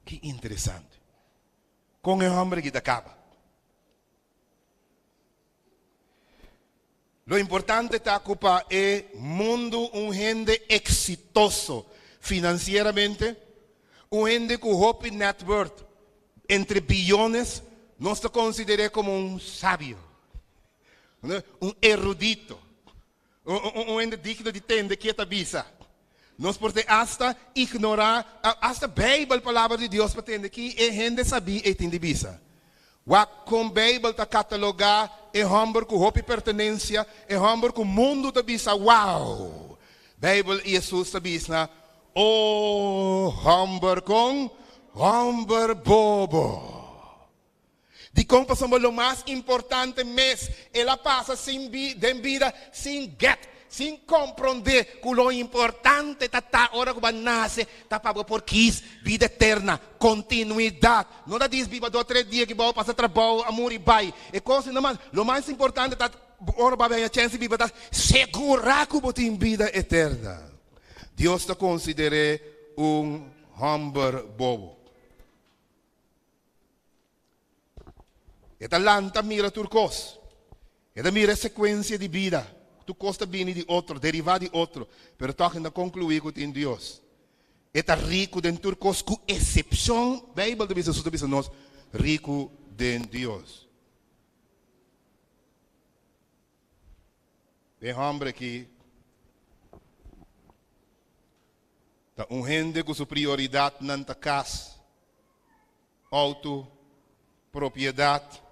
Speaker 3: Ki interesante. Kon e hòmber aki ta kaba? Lo importante ta ku pa e mundu un hende eksitoso finansieramente, un hende ku hopi net worth entre biyones, nos ta konsider'é komo un sabio, un erudito. Un hende digno di tende ke ta bisa. Nos por te asta ignorá asta Beibel, Palabra di Dios, pa tende ki e hende sabí ei tin di bisa. Wak kon Beibel ta katalogá e hòmber ku hopi pertenensia, e hòmber ku mundu ta bisa wow! Beibel i Hesus ta bisa, O hòmber kon hòmber bobo! Dikon? Pasobra lo mas importante mes el a pasa sin den bida sin get, sin komprondé ku lo importante ta ta ora ku bo a nase ta pa bo por kis bida eterna, kontinuidat. No ta dis biba dos tres dia ki bo a pasa trabou a muri bai. E kos no mas. Lo mas importante ta ora bo a haña chèns di biba ta segurá ku bo tin bida eterna. Dios ta konsider'é un hòmber bobo. E ta lanta mira tur kos. E ta mira e sekuensia di bida. Tur kos ta bini di otro, derivá di otro, pero tòg e ta konkluí ku tin Dios. E ta riku den tur kos ku esepshon, Beibel ta bisa, Hesus ta bisa nos, riku den Dios. E hòmber aki ta un hende ku su prioridatnan ta kas. Outo, propiedat.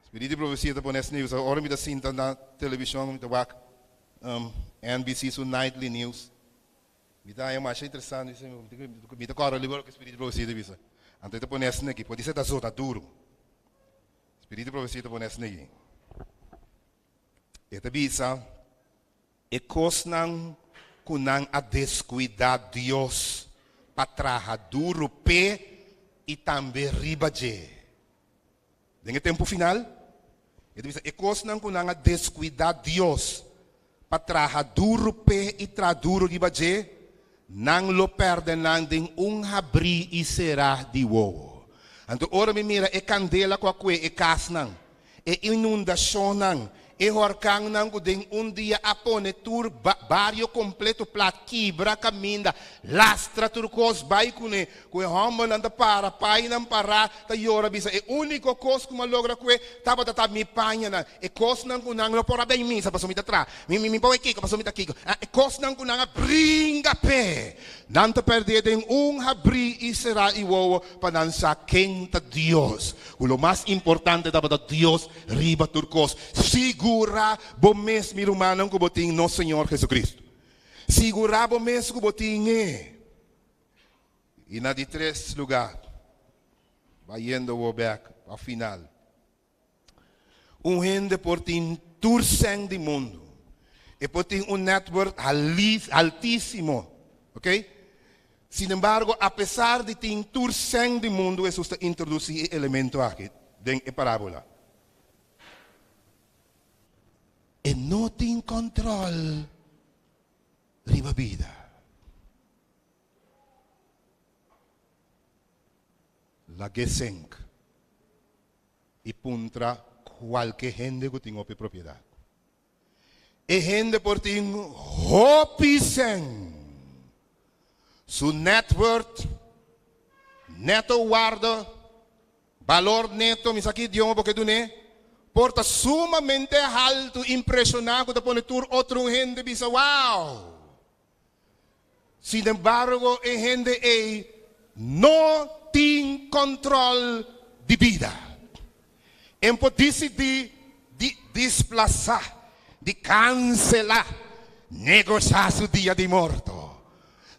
Speaker 3: Spiritu di profesia ta pone es news. Ora mi ta sinta na televishon mi ta wak NBC su nightly news. Mi ta haña masha interesante. Mi ta kòrda riba loke spiritu di profesia ta bisa. Anto e ta pone esaki. Podise ta zona duru. Spiritu di profesia ta pone esaki. E ta bisa. E kosnan ku nan a deskuidá Dios. pa traha duru p'e i tambe riba dje. Den e tempu final, e ta bisa, e kosnan ku nan a deskuidá Dios pa traha duru p'e i traha duru riba dje, nan lo pèrdè nan den un habrí i será di wowo. Anto ora mi mira e kandela ku a kue e kasnan, e inundashonnan, e horkannan ku den un dia a pone tur bario kompleto plat, kibra kaminda, lastra tur kos bai kuné, ku e hòmbernan ta para, painan pará ta yora bisa, e úniko kos ku mi a logra kue tabata ta mi pañanan, e kosnan ku nan no por a bin misa pasobra mi ta traha, mi mi por a kiko pasobra mi ta kiko, e kosnan ku nan a bringa p'e, nan ta pèrdè den un habrí i será i wowo pa nan sa ken ta Dios. Ku lo mas importante tabata Dios riba tur kos. Sigurá bo mes, mi rumannan, ku bo tin nos Señor Jesucristo. Sigurá bo mes ku bo tin e. I na di tres lugá, bayendo bo bèk pa final, un hende por tin tur sèn di mundu, e por tin un net worth altísimo, ok? Sin embargo, apesar di tin tur sèn di mundu, Hesus ta introdusí e elemento aki den e parábola. E no tin kòntròl riba bida. Lag'é senk i puntra kualke hende ku tin hopi propiedat. E hende por tin hopi sèn. Su net worth, neto waarde, balor neto, mi sa ki idioma bo ke dun'é, por ta sumamente haltu, impreshoná ku ta pone tur otro hende bisa wow! Sinembargo e hende ei no tin kòntròl di bida. En por disidí di displasá, di kanselá, negoshá su dia di morto.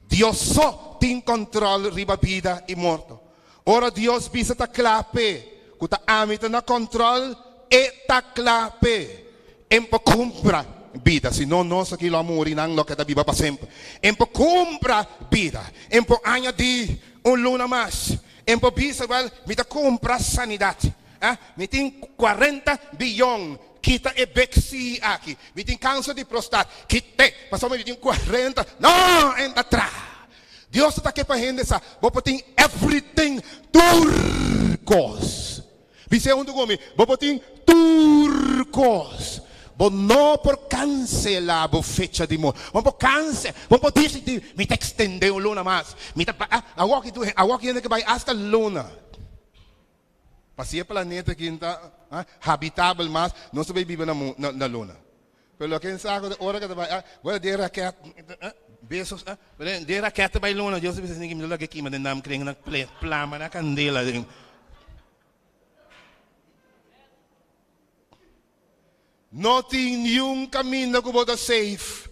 Speaker 3: Dios so tin kòntròl riba bida i morto. Ora Dios bisa ta kla p'e ku ta ami ta na kòntròl, e ta kla p'e. En por kumpra bida, si no nos aki lo a muri, nan lo keda biba pa semper. En por kumpra bida, en por añadí un luna mas, en por bisa, wèl, mi ta kumpra sanidat, ah, mi tin kuarenta biyon, kita e big C aki, mi tin kanser di prostat, kit'é, pasobra mi tin kuarenta, no, en ta traha. Dios ta ke pa hende sa, bo por tin everything, tur kos. Bis'é huntu ku mi, Bo por tin tur kos. Bo no por kanselá bo fecha di morto. Bo no por kanse, bo no por disidí, Mi ta ekstendé un luna mas. Mi ta bai, awor ki tur, awor ki hende ke bai asta luna. Pa si e planeta aki no ta habitabel mas, nos ta bai biba na na luna. Pero loke N sa ku ta ora ku ta bai, bueno, den raket, besos, den raket ta bai luna, Dios ta bisa, Mi ta loke kima den nan kren nan plama na kandela. No tin niun kaminda ku bo ta safe,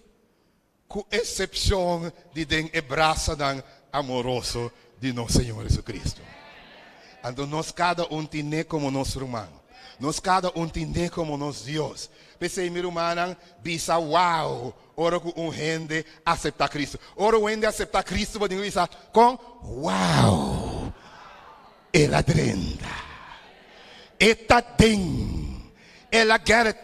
Speaker 3: ku esepshon di den e brasanan amoroso di nos Señor Jesucristo. Anto nos kada un tin'é komo nos ruman. Nos kada un tin'é komo nos Dios. P'esei, mi rumannan, bisa wow ora ku un hende aseptá Cristo. Ora un hende aseptá Cristo, bo tin ku bisa kon? Wow! El a drenta. E ta den. El a get it.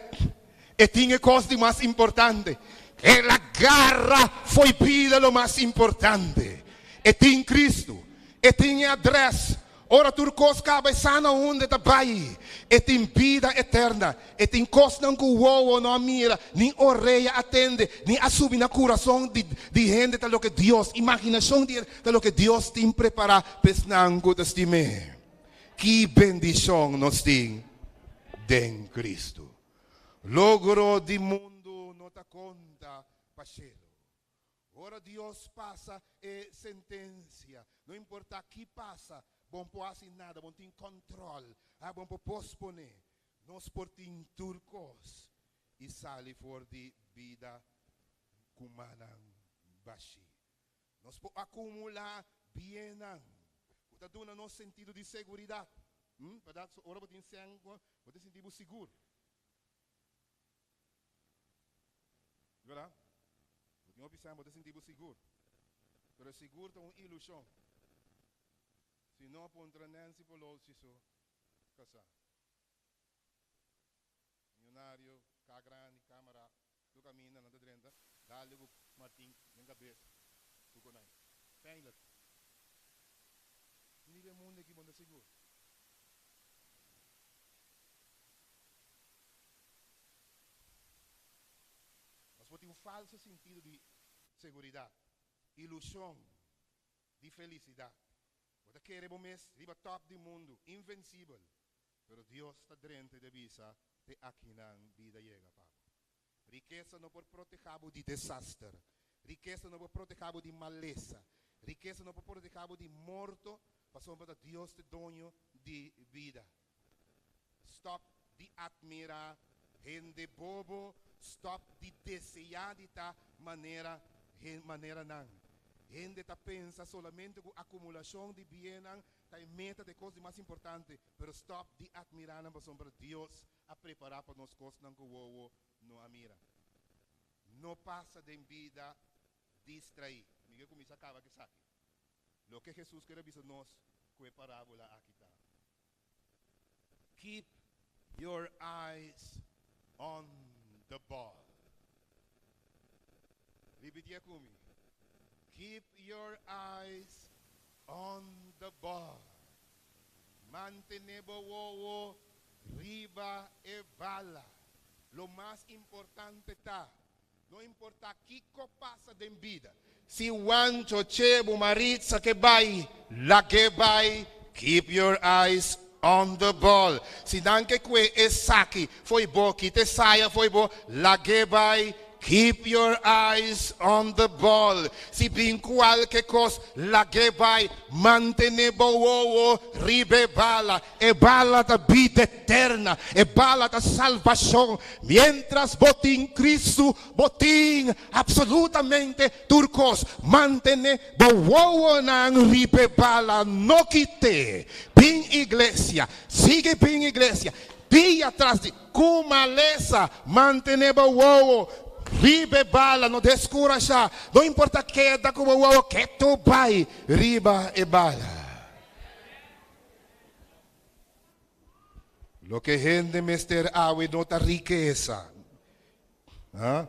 Speaker 3: E tin e kos di mas importante. El a gara fo'i bida lo mas importante. E tin Cristo. E tin e adres. Ora tur kos kaba e sa na unda e ta bai. E tin bida eterna. E tin kosnan ku wowo no a mira, ni orea a tende, ni a subi na kurason di di hende ta loke Dios, imaginashon di hende, ta loke Dios tin prepará pa esnan ku ta stim'é. Ki bendishon nos tin den Kristu! Logro di mundu no ta konta pa shelu. Ora Dios pasa e sentensia, no importá ki pasa, bon por hasi nada, bon tin kòntròl, ha bon por posponé. Nos por tin tur kos i sali for di bida ku mannan bashí. Nos por akumulá biennan ku ta duna nos sentido di seguridat. Bèrdat? So ora bo tin sèn, bo ta sinti bo sigur. Bèrdat? Bo tin hopi sèn, bo ta sinti bo sigur. Pero sigur ta un ilushon. Si no, puntra Nancy Pelosi su kasá. Miyonario, ka grandi, kamara, tur kaminda nan ta drenta, dale ku Martin den kabes ku konai. Pijnlijk. Ni den mundu aki bo no ta sigur. Nos por tin un falso sintido di seguridat, ilushon di felisidat. Bo ta kere bo mes riba tòp di mundu, invensibel, pero Dios ta drenta i ta bisa, Te akinan bida yega pa bo. Rikesa no por protehá bo di desaster. Rikesa no por protehá bo di malesa. Rikesa no por protehá bo di morto, pasobra ta Dios ta e doño di bida. Stòp di atmirá hende bobo, stòp di deseá di ta manera manera nan. Hende ta pensa solamente ku akumulashon di biennan ta e meta, ta e kos di mas importante, pero stòp di atmirá nan pasobra Dios a prepará pa nos kosnan ku wowo no a mira. No pasa den bida distraí. Mi ke kuminsá kaba ku esaki. Loke Hesus ker a bisa nos ku e parábola aki ta. Keep your eyes on the ball. Ripitié ku mi. Keep your eyes on the ball. Mantené bo wowo riba e bala. Lo mas importante ta, No importá kiko pasa den bida. Si Wancho, Chebu, Maritza ke bai, lag'é bai, keep your eyes on the ball. Si nan ke kue esaki fo'i bo, kita e saya fo'i bo, lag'é bai, keep your eyes on the ball. Si bin kualke kos, lag'é bai, mantené bo wowo riba e bala. E bala ta bida eterna, e bala ta salbashon. Miéntras bo tin Kristu, bo tin apsolutamente tur kos. Mantené bo wowonan riba e bala, no kit'é. Bin iglesia, sigui bin iglesia, dia tras dia, ku malesa, mantené bo wowo riba e bala, no deskurashá. No importa keda ku bo wowo ketu bai riba e bala. Loke hende mester awe no ta rikesa. Ha?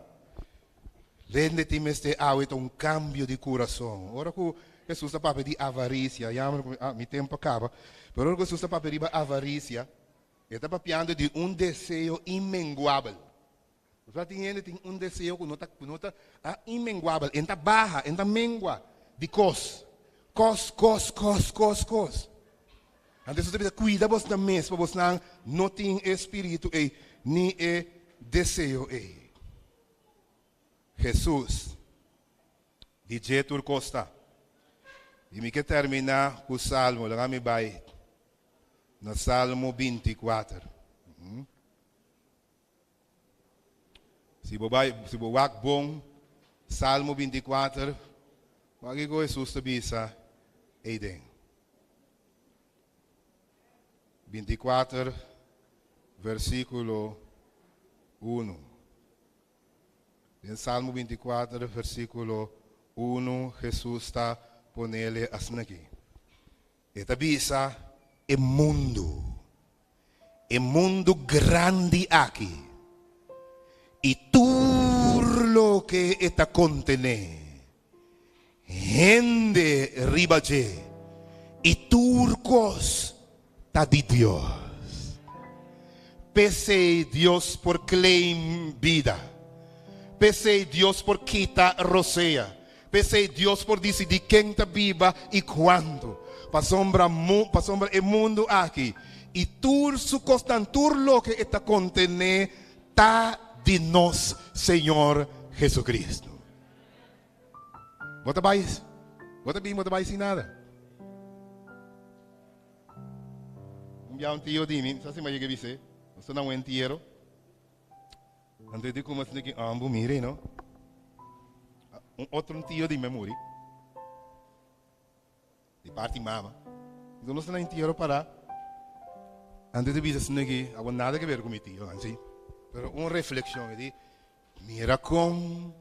Speaker 3: Hende tin mester awe ta un kambio di kurason. Ora ku Hesus ta papia di avarisia, yama ku ah, mi tempu a kaba, pero ora ku Hesus ta papia riba avarisia, e ta papiando di un deseo inmenguabel. Osea tin hende tin un deseo ku no ta ku no ta ah inmenguabel, e ta baha, e ta mengua di kos. Kos, kos, kos, kos, kos. Anto Hesus ta bisa, kuida bosnan mes pa bosnan no tin e spiritu ei ni e deseo ei. Hesus di dje tur kos ta. I mi ke terminá ku Salmo, laga mi bai na Salmo 24. Si bo bai, si bo wak bon Salmo 24, wak kiko Hesus ta bisa eiden. 24 versíkulo 1. Den Salmo 24 versíkulo 1 Hesus ta ponele asin'aki. E ta bisa e mundu, e mundu grandi aki i tur loke e ta kontené, hende riba dje i tur kos ta di Dios. P'esei Dios por claim bida. P'esei Dios por kita rosea. P'esei Dios por disidí ken ta biba i kuantu. Pasobra pasobra e mundu aki i tur su kosnan, tur loke e ta kontené, ta di nos Señor Jesucristo. Bo ta bai, bo ta bin, bo ta bai sin nada. Un bia un tio di mi, sa si mi a yega bis'é, nos ta na un entiero. Anto e di kuma asina ki ambu mire no. Un otro un tio di mi a muri. Di parti mama. Enton nos ta na entiero para. Anto e ta bisa asina ki abo nada ke ber ku mi tio ansi. Pero un reflexion e di mira kon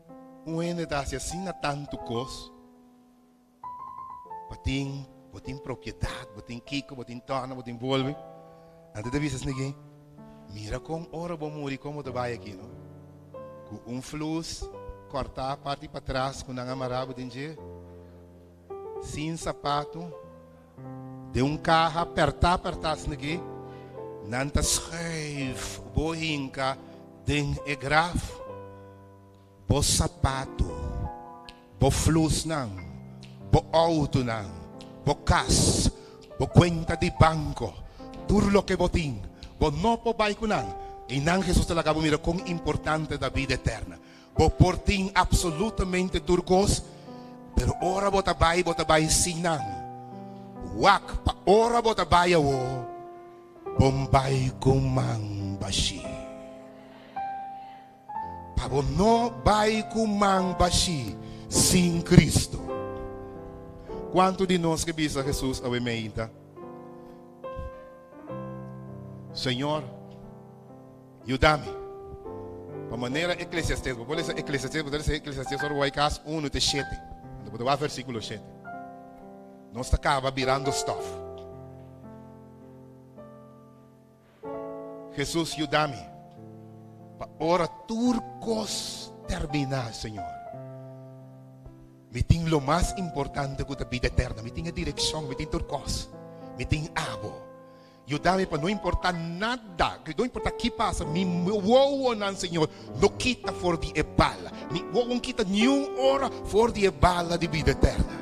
Speaker 3: un hende ta hasi asina tantu kos. Pa tin, bo tin propiedat, bo tin kiko, bo tin tòrna, bo tin bolbe. Anto ta bisa esaki, Mira kon ora bo muri kon bo ta bai aki no. Ku un flus kòrtá parti patras ku nan a mará bo den dje, sin sapatu, den un kaha pèrtá pèrtá esaki, nan ta schuif bo hinka den e graf. Bo sapatu, bo flusnan, bo outonan, bo kas, bo kuenta di banko, tur loke bo tin, bo no por bai ku nan. Einan Hesus ta laga bo mira kon importante ta bida eterna. Bo por tin absolutamente tur kos, pero ora bo ta bai, bo ta bai sin nan. Wak pa ora bo ta bai awo, bo bai ku man bashí. Pa bo no bai ku man bashí sin Cristo. Kuantu di nos ke bisa Hesus awe meinta, Señor, yuda mi. Pa manera Eclesiastes, bo por lesa Eclesiastes, bo ta lesa Eclesiastes ora bo bai kas unu te shete. Anto bo ta wak versíkulo shete. Nos ta kaba birando stòf. Hesus yuda mi pa ora tur kos terminá, Señor. Mi tin lo mas importante ku ta bida eterna. Mi tin e direkshon, mi tin tur kos. Mi tin abo. Yuda mi pa no importá nada, no importá ki pasa, mi wowonan, Señor, no kita for di e bala. Mi wowo no kita niun ora for di e bala di bida eterna.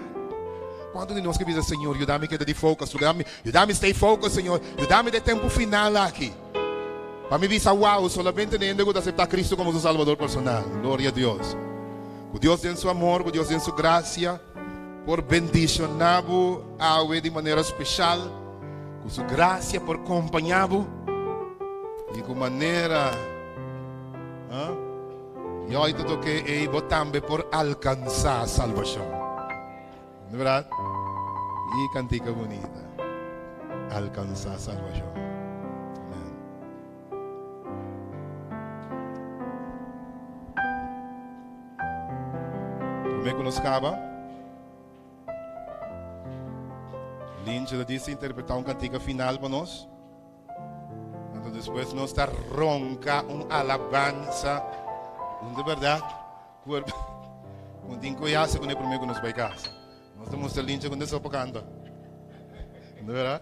Speaker 3: Kuantu di nos ke bisa, Señor, yuda mi keda di focus, yuda mi, yuda mi stay focus, Señor, yuda mi den e tempu final aki. Pa mi bisa, wow, solamente den hende ku ta aseptá Cristo komo su Salbador personal. Gloria a Dios. Ku Dios den su amor, ku Dios den su grasia por bendishoná bo awe di manera speshal, ku su grasia por kompañá bo i ku manera, ah, Yòi ta toke ei bo tambe por alkansá salbashon. No berdad? Y cantica bunita. Alcanza salvacion. Amen. Prome cu nos caba, Lintje ta dice interpreta un cantica final pa nos. Anto despues nos ta ronca un alabanza. Un de berdad. Cuerpo con tin coyase con e prome cu nos bay cas. Nos ta mustra lincha con de sopa canta. No verdad?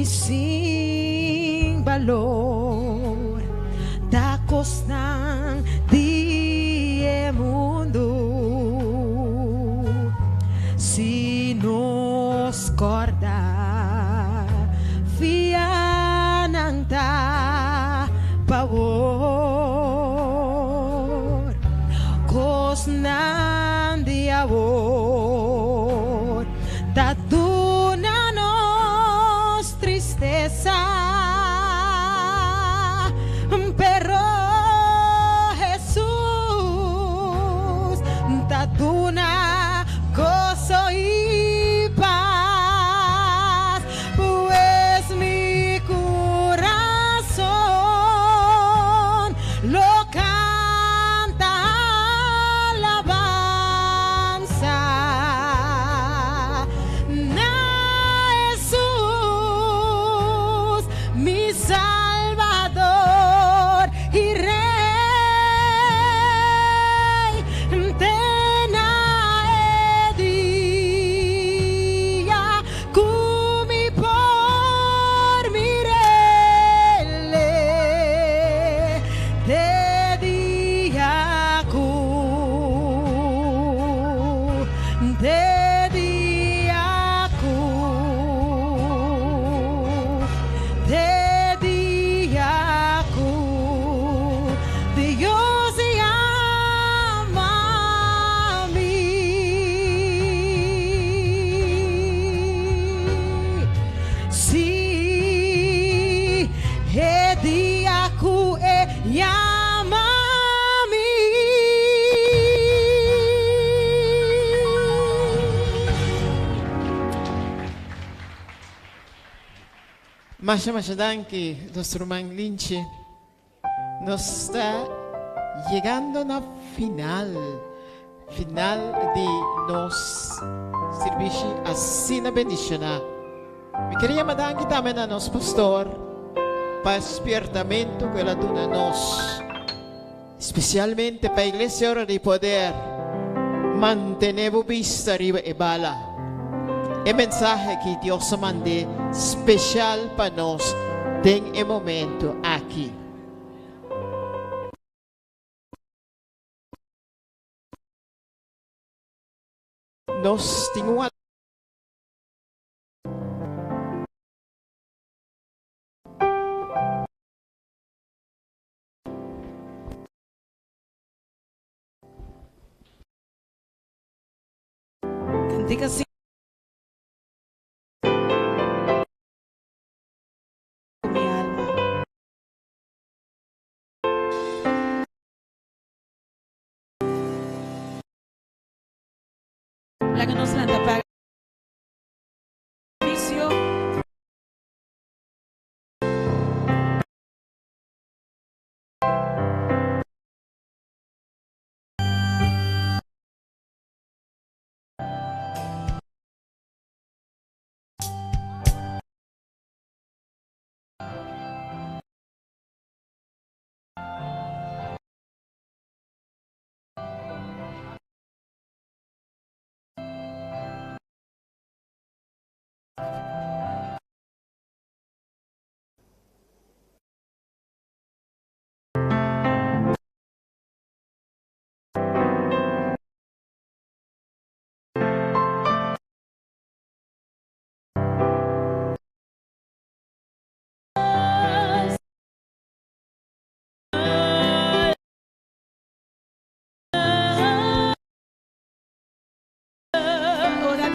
Speaker 1: sin balor ta kosnan di e mundu. Si nos kòrda fia nan ta pa awor, kosnan di awor ta duna nos tristesa, pero Hesus ta duna goso i pas. Pues mi kurason lo kanta alabansa na Hesus, mi Salbador i Rey. Te na e dia ku mi por mir'Ele, te dia ku, te dia ku, te dia ku Dios yama mi. Sí, e dia ku e yama mi.
Speaker 2: Masha masha danki, nos ruman Linchi. Nos ta yegando na final, final di nos sirbishi asina bendishoná. Mi ker yama danki tambe na nos pastor pa e spiertamentu ku el a duna nos, spesialmente pa Iglesia Ora di Poder mantené bo bista riba e bala. E mensahe ki Dios a mand'é spesial pa nos den e momento aki. Nos tin un.
Speaker 1: Kantika sin mi alma. Laga nos lanta para servicio. Ora.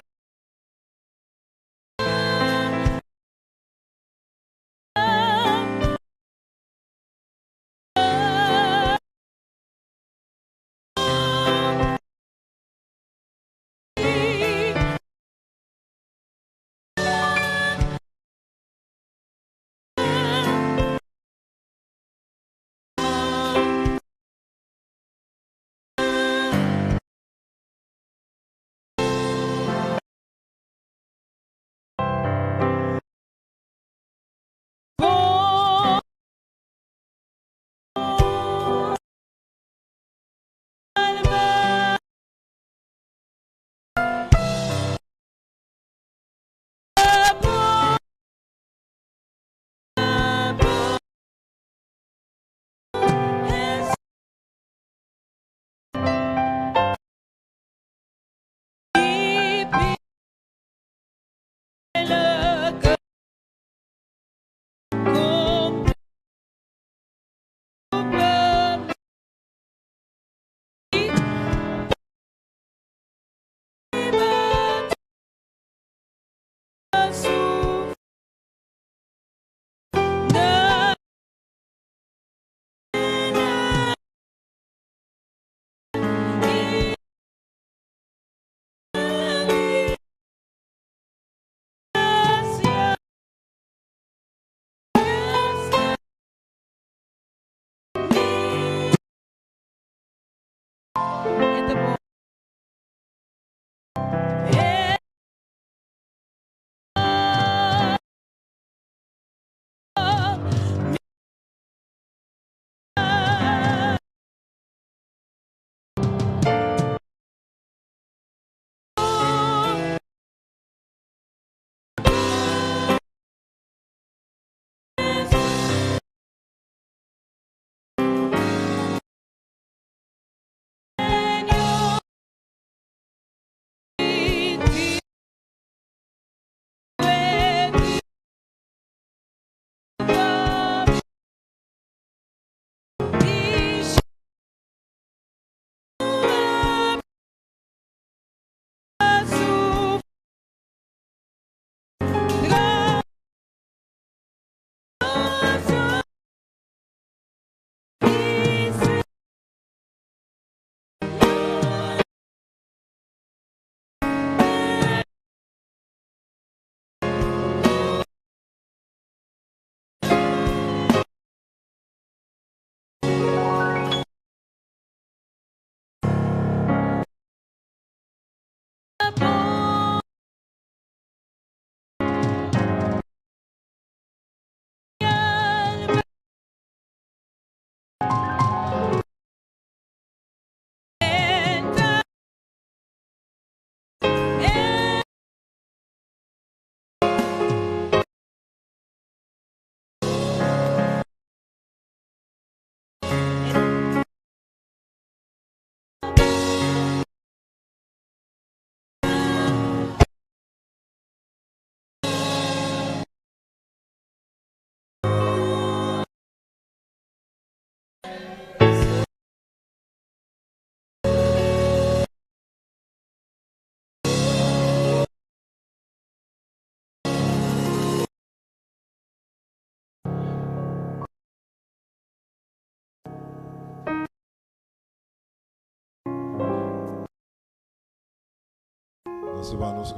Speaker 3: Nos a nos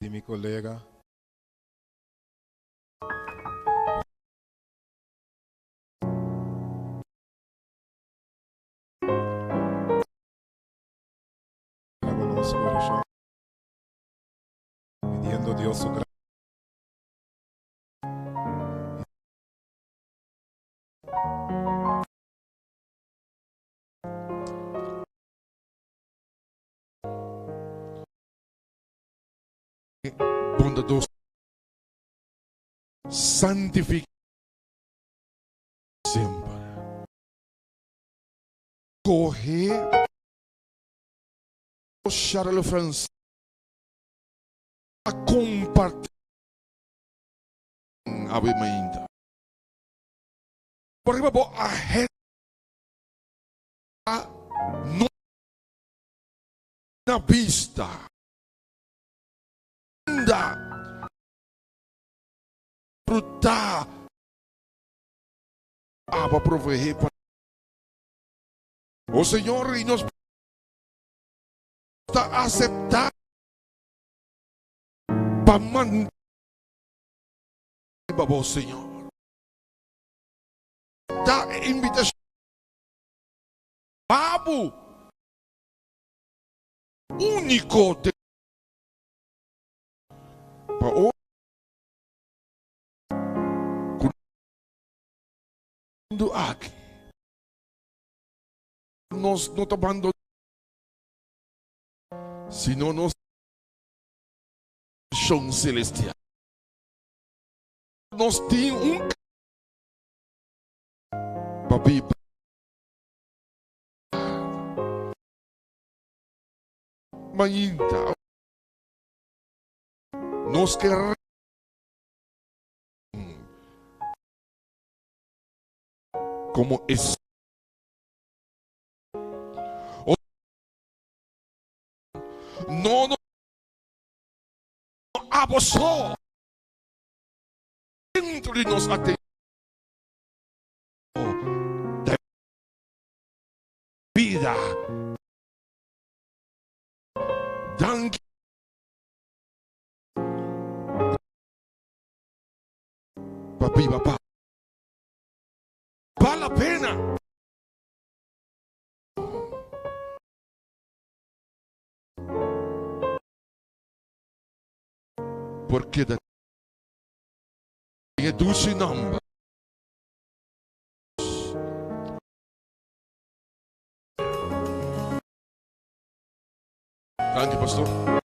Speaker 3: di mi kolega. Con nos oracion, pidiendo Dios su gracia.
Speaker 4: Bondadoso santifica semper. Coge Charles Francis a comparti awe mainta. Por bo a no na vista. Anda fruta aba proveer pa O Señor, y nos ta acepta pa man bo, Señor. Ta invitacion babu único de pa o ku aki nos no ta abandoná, sino nos celestial. Nos tin un pa biba. Mainta. Nos ke como es no no abo dentro di nos atenshon bida. Danki. Pa biba pa. Vale la pena. Porque da e dulce nomber. Danki, pastor.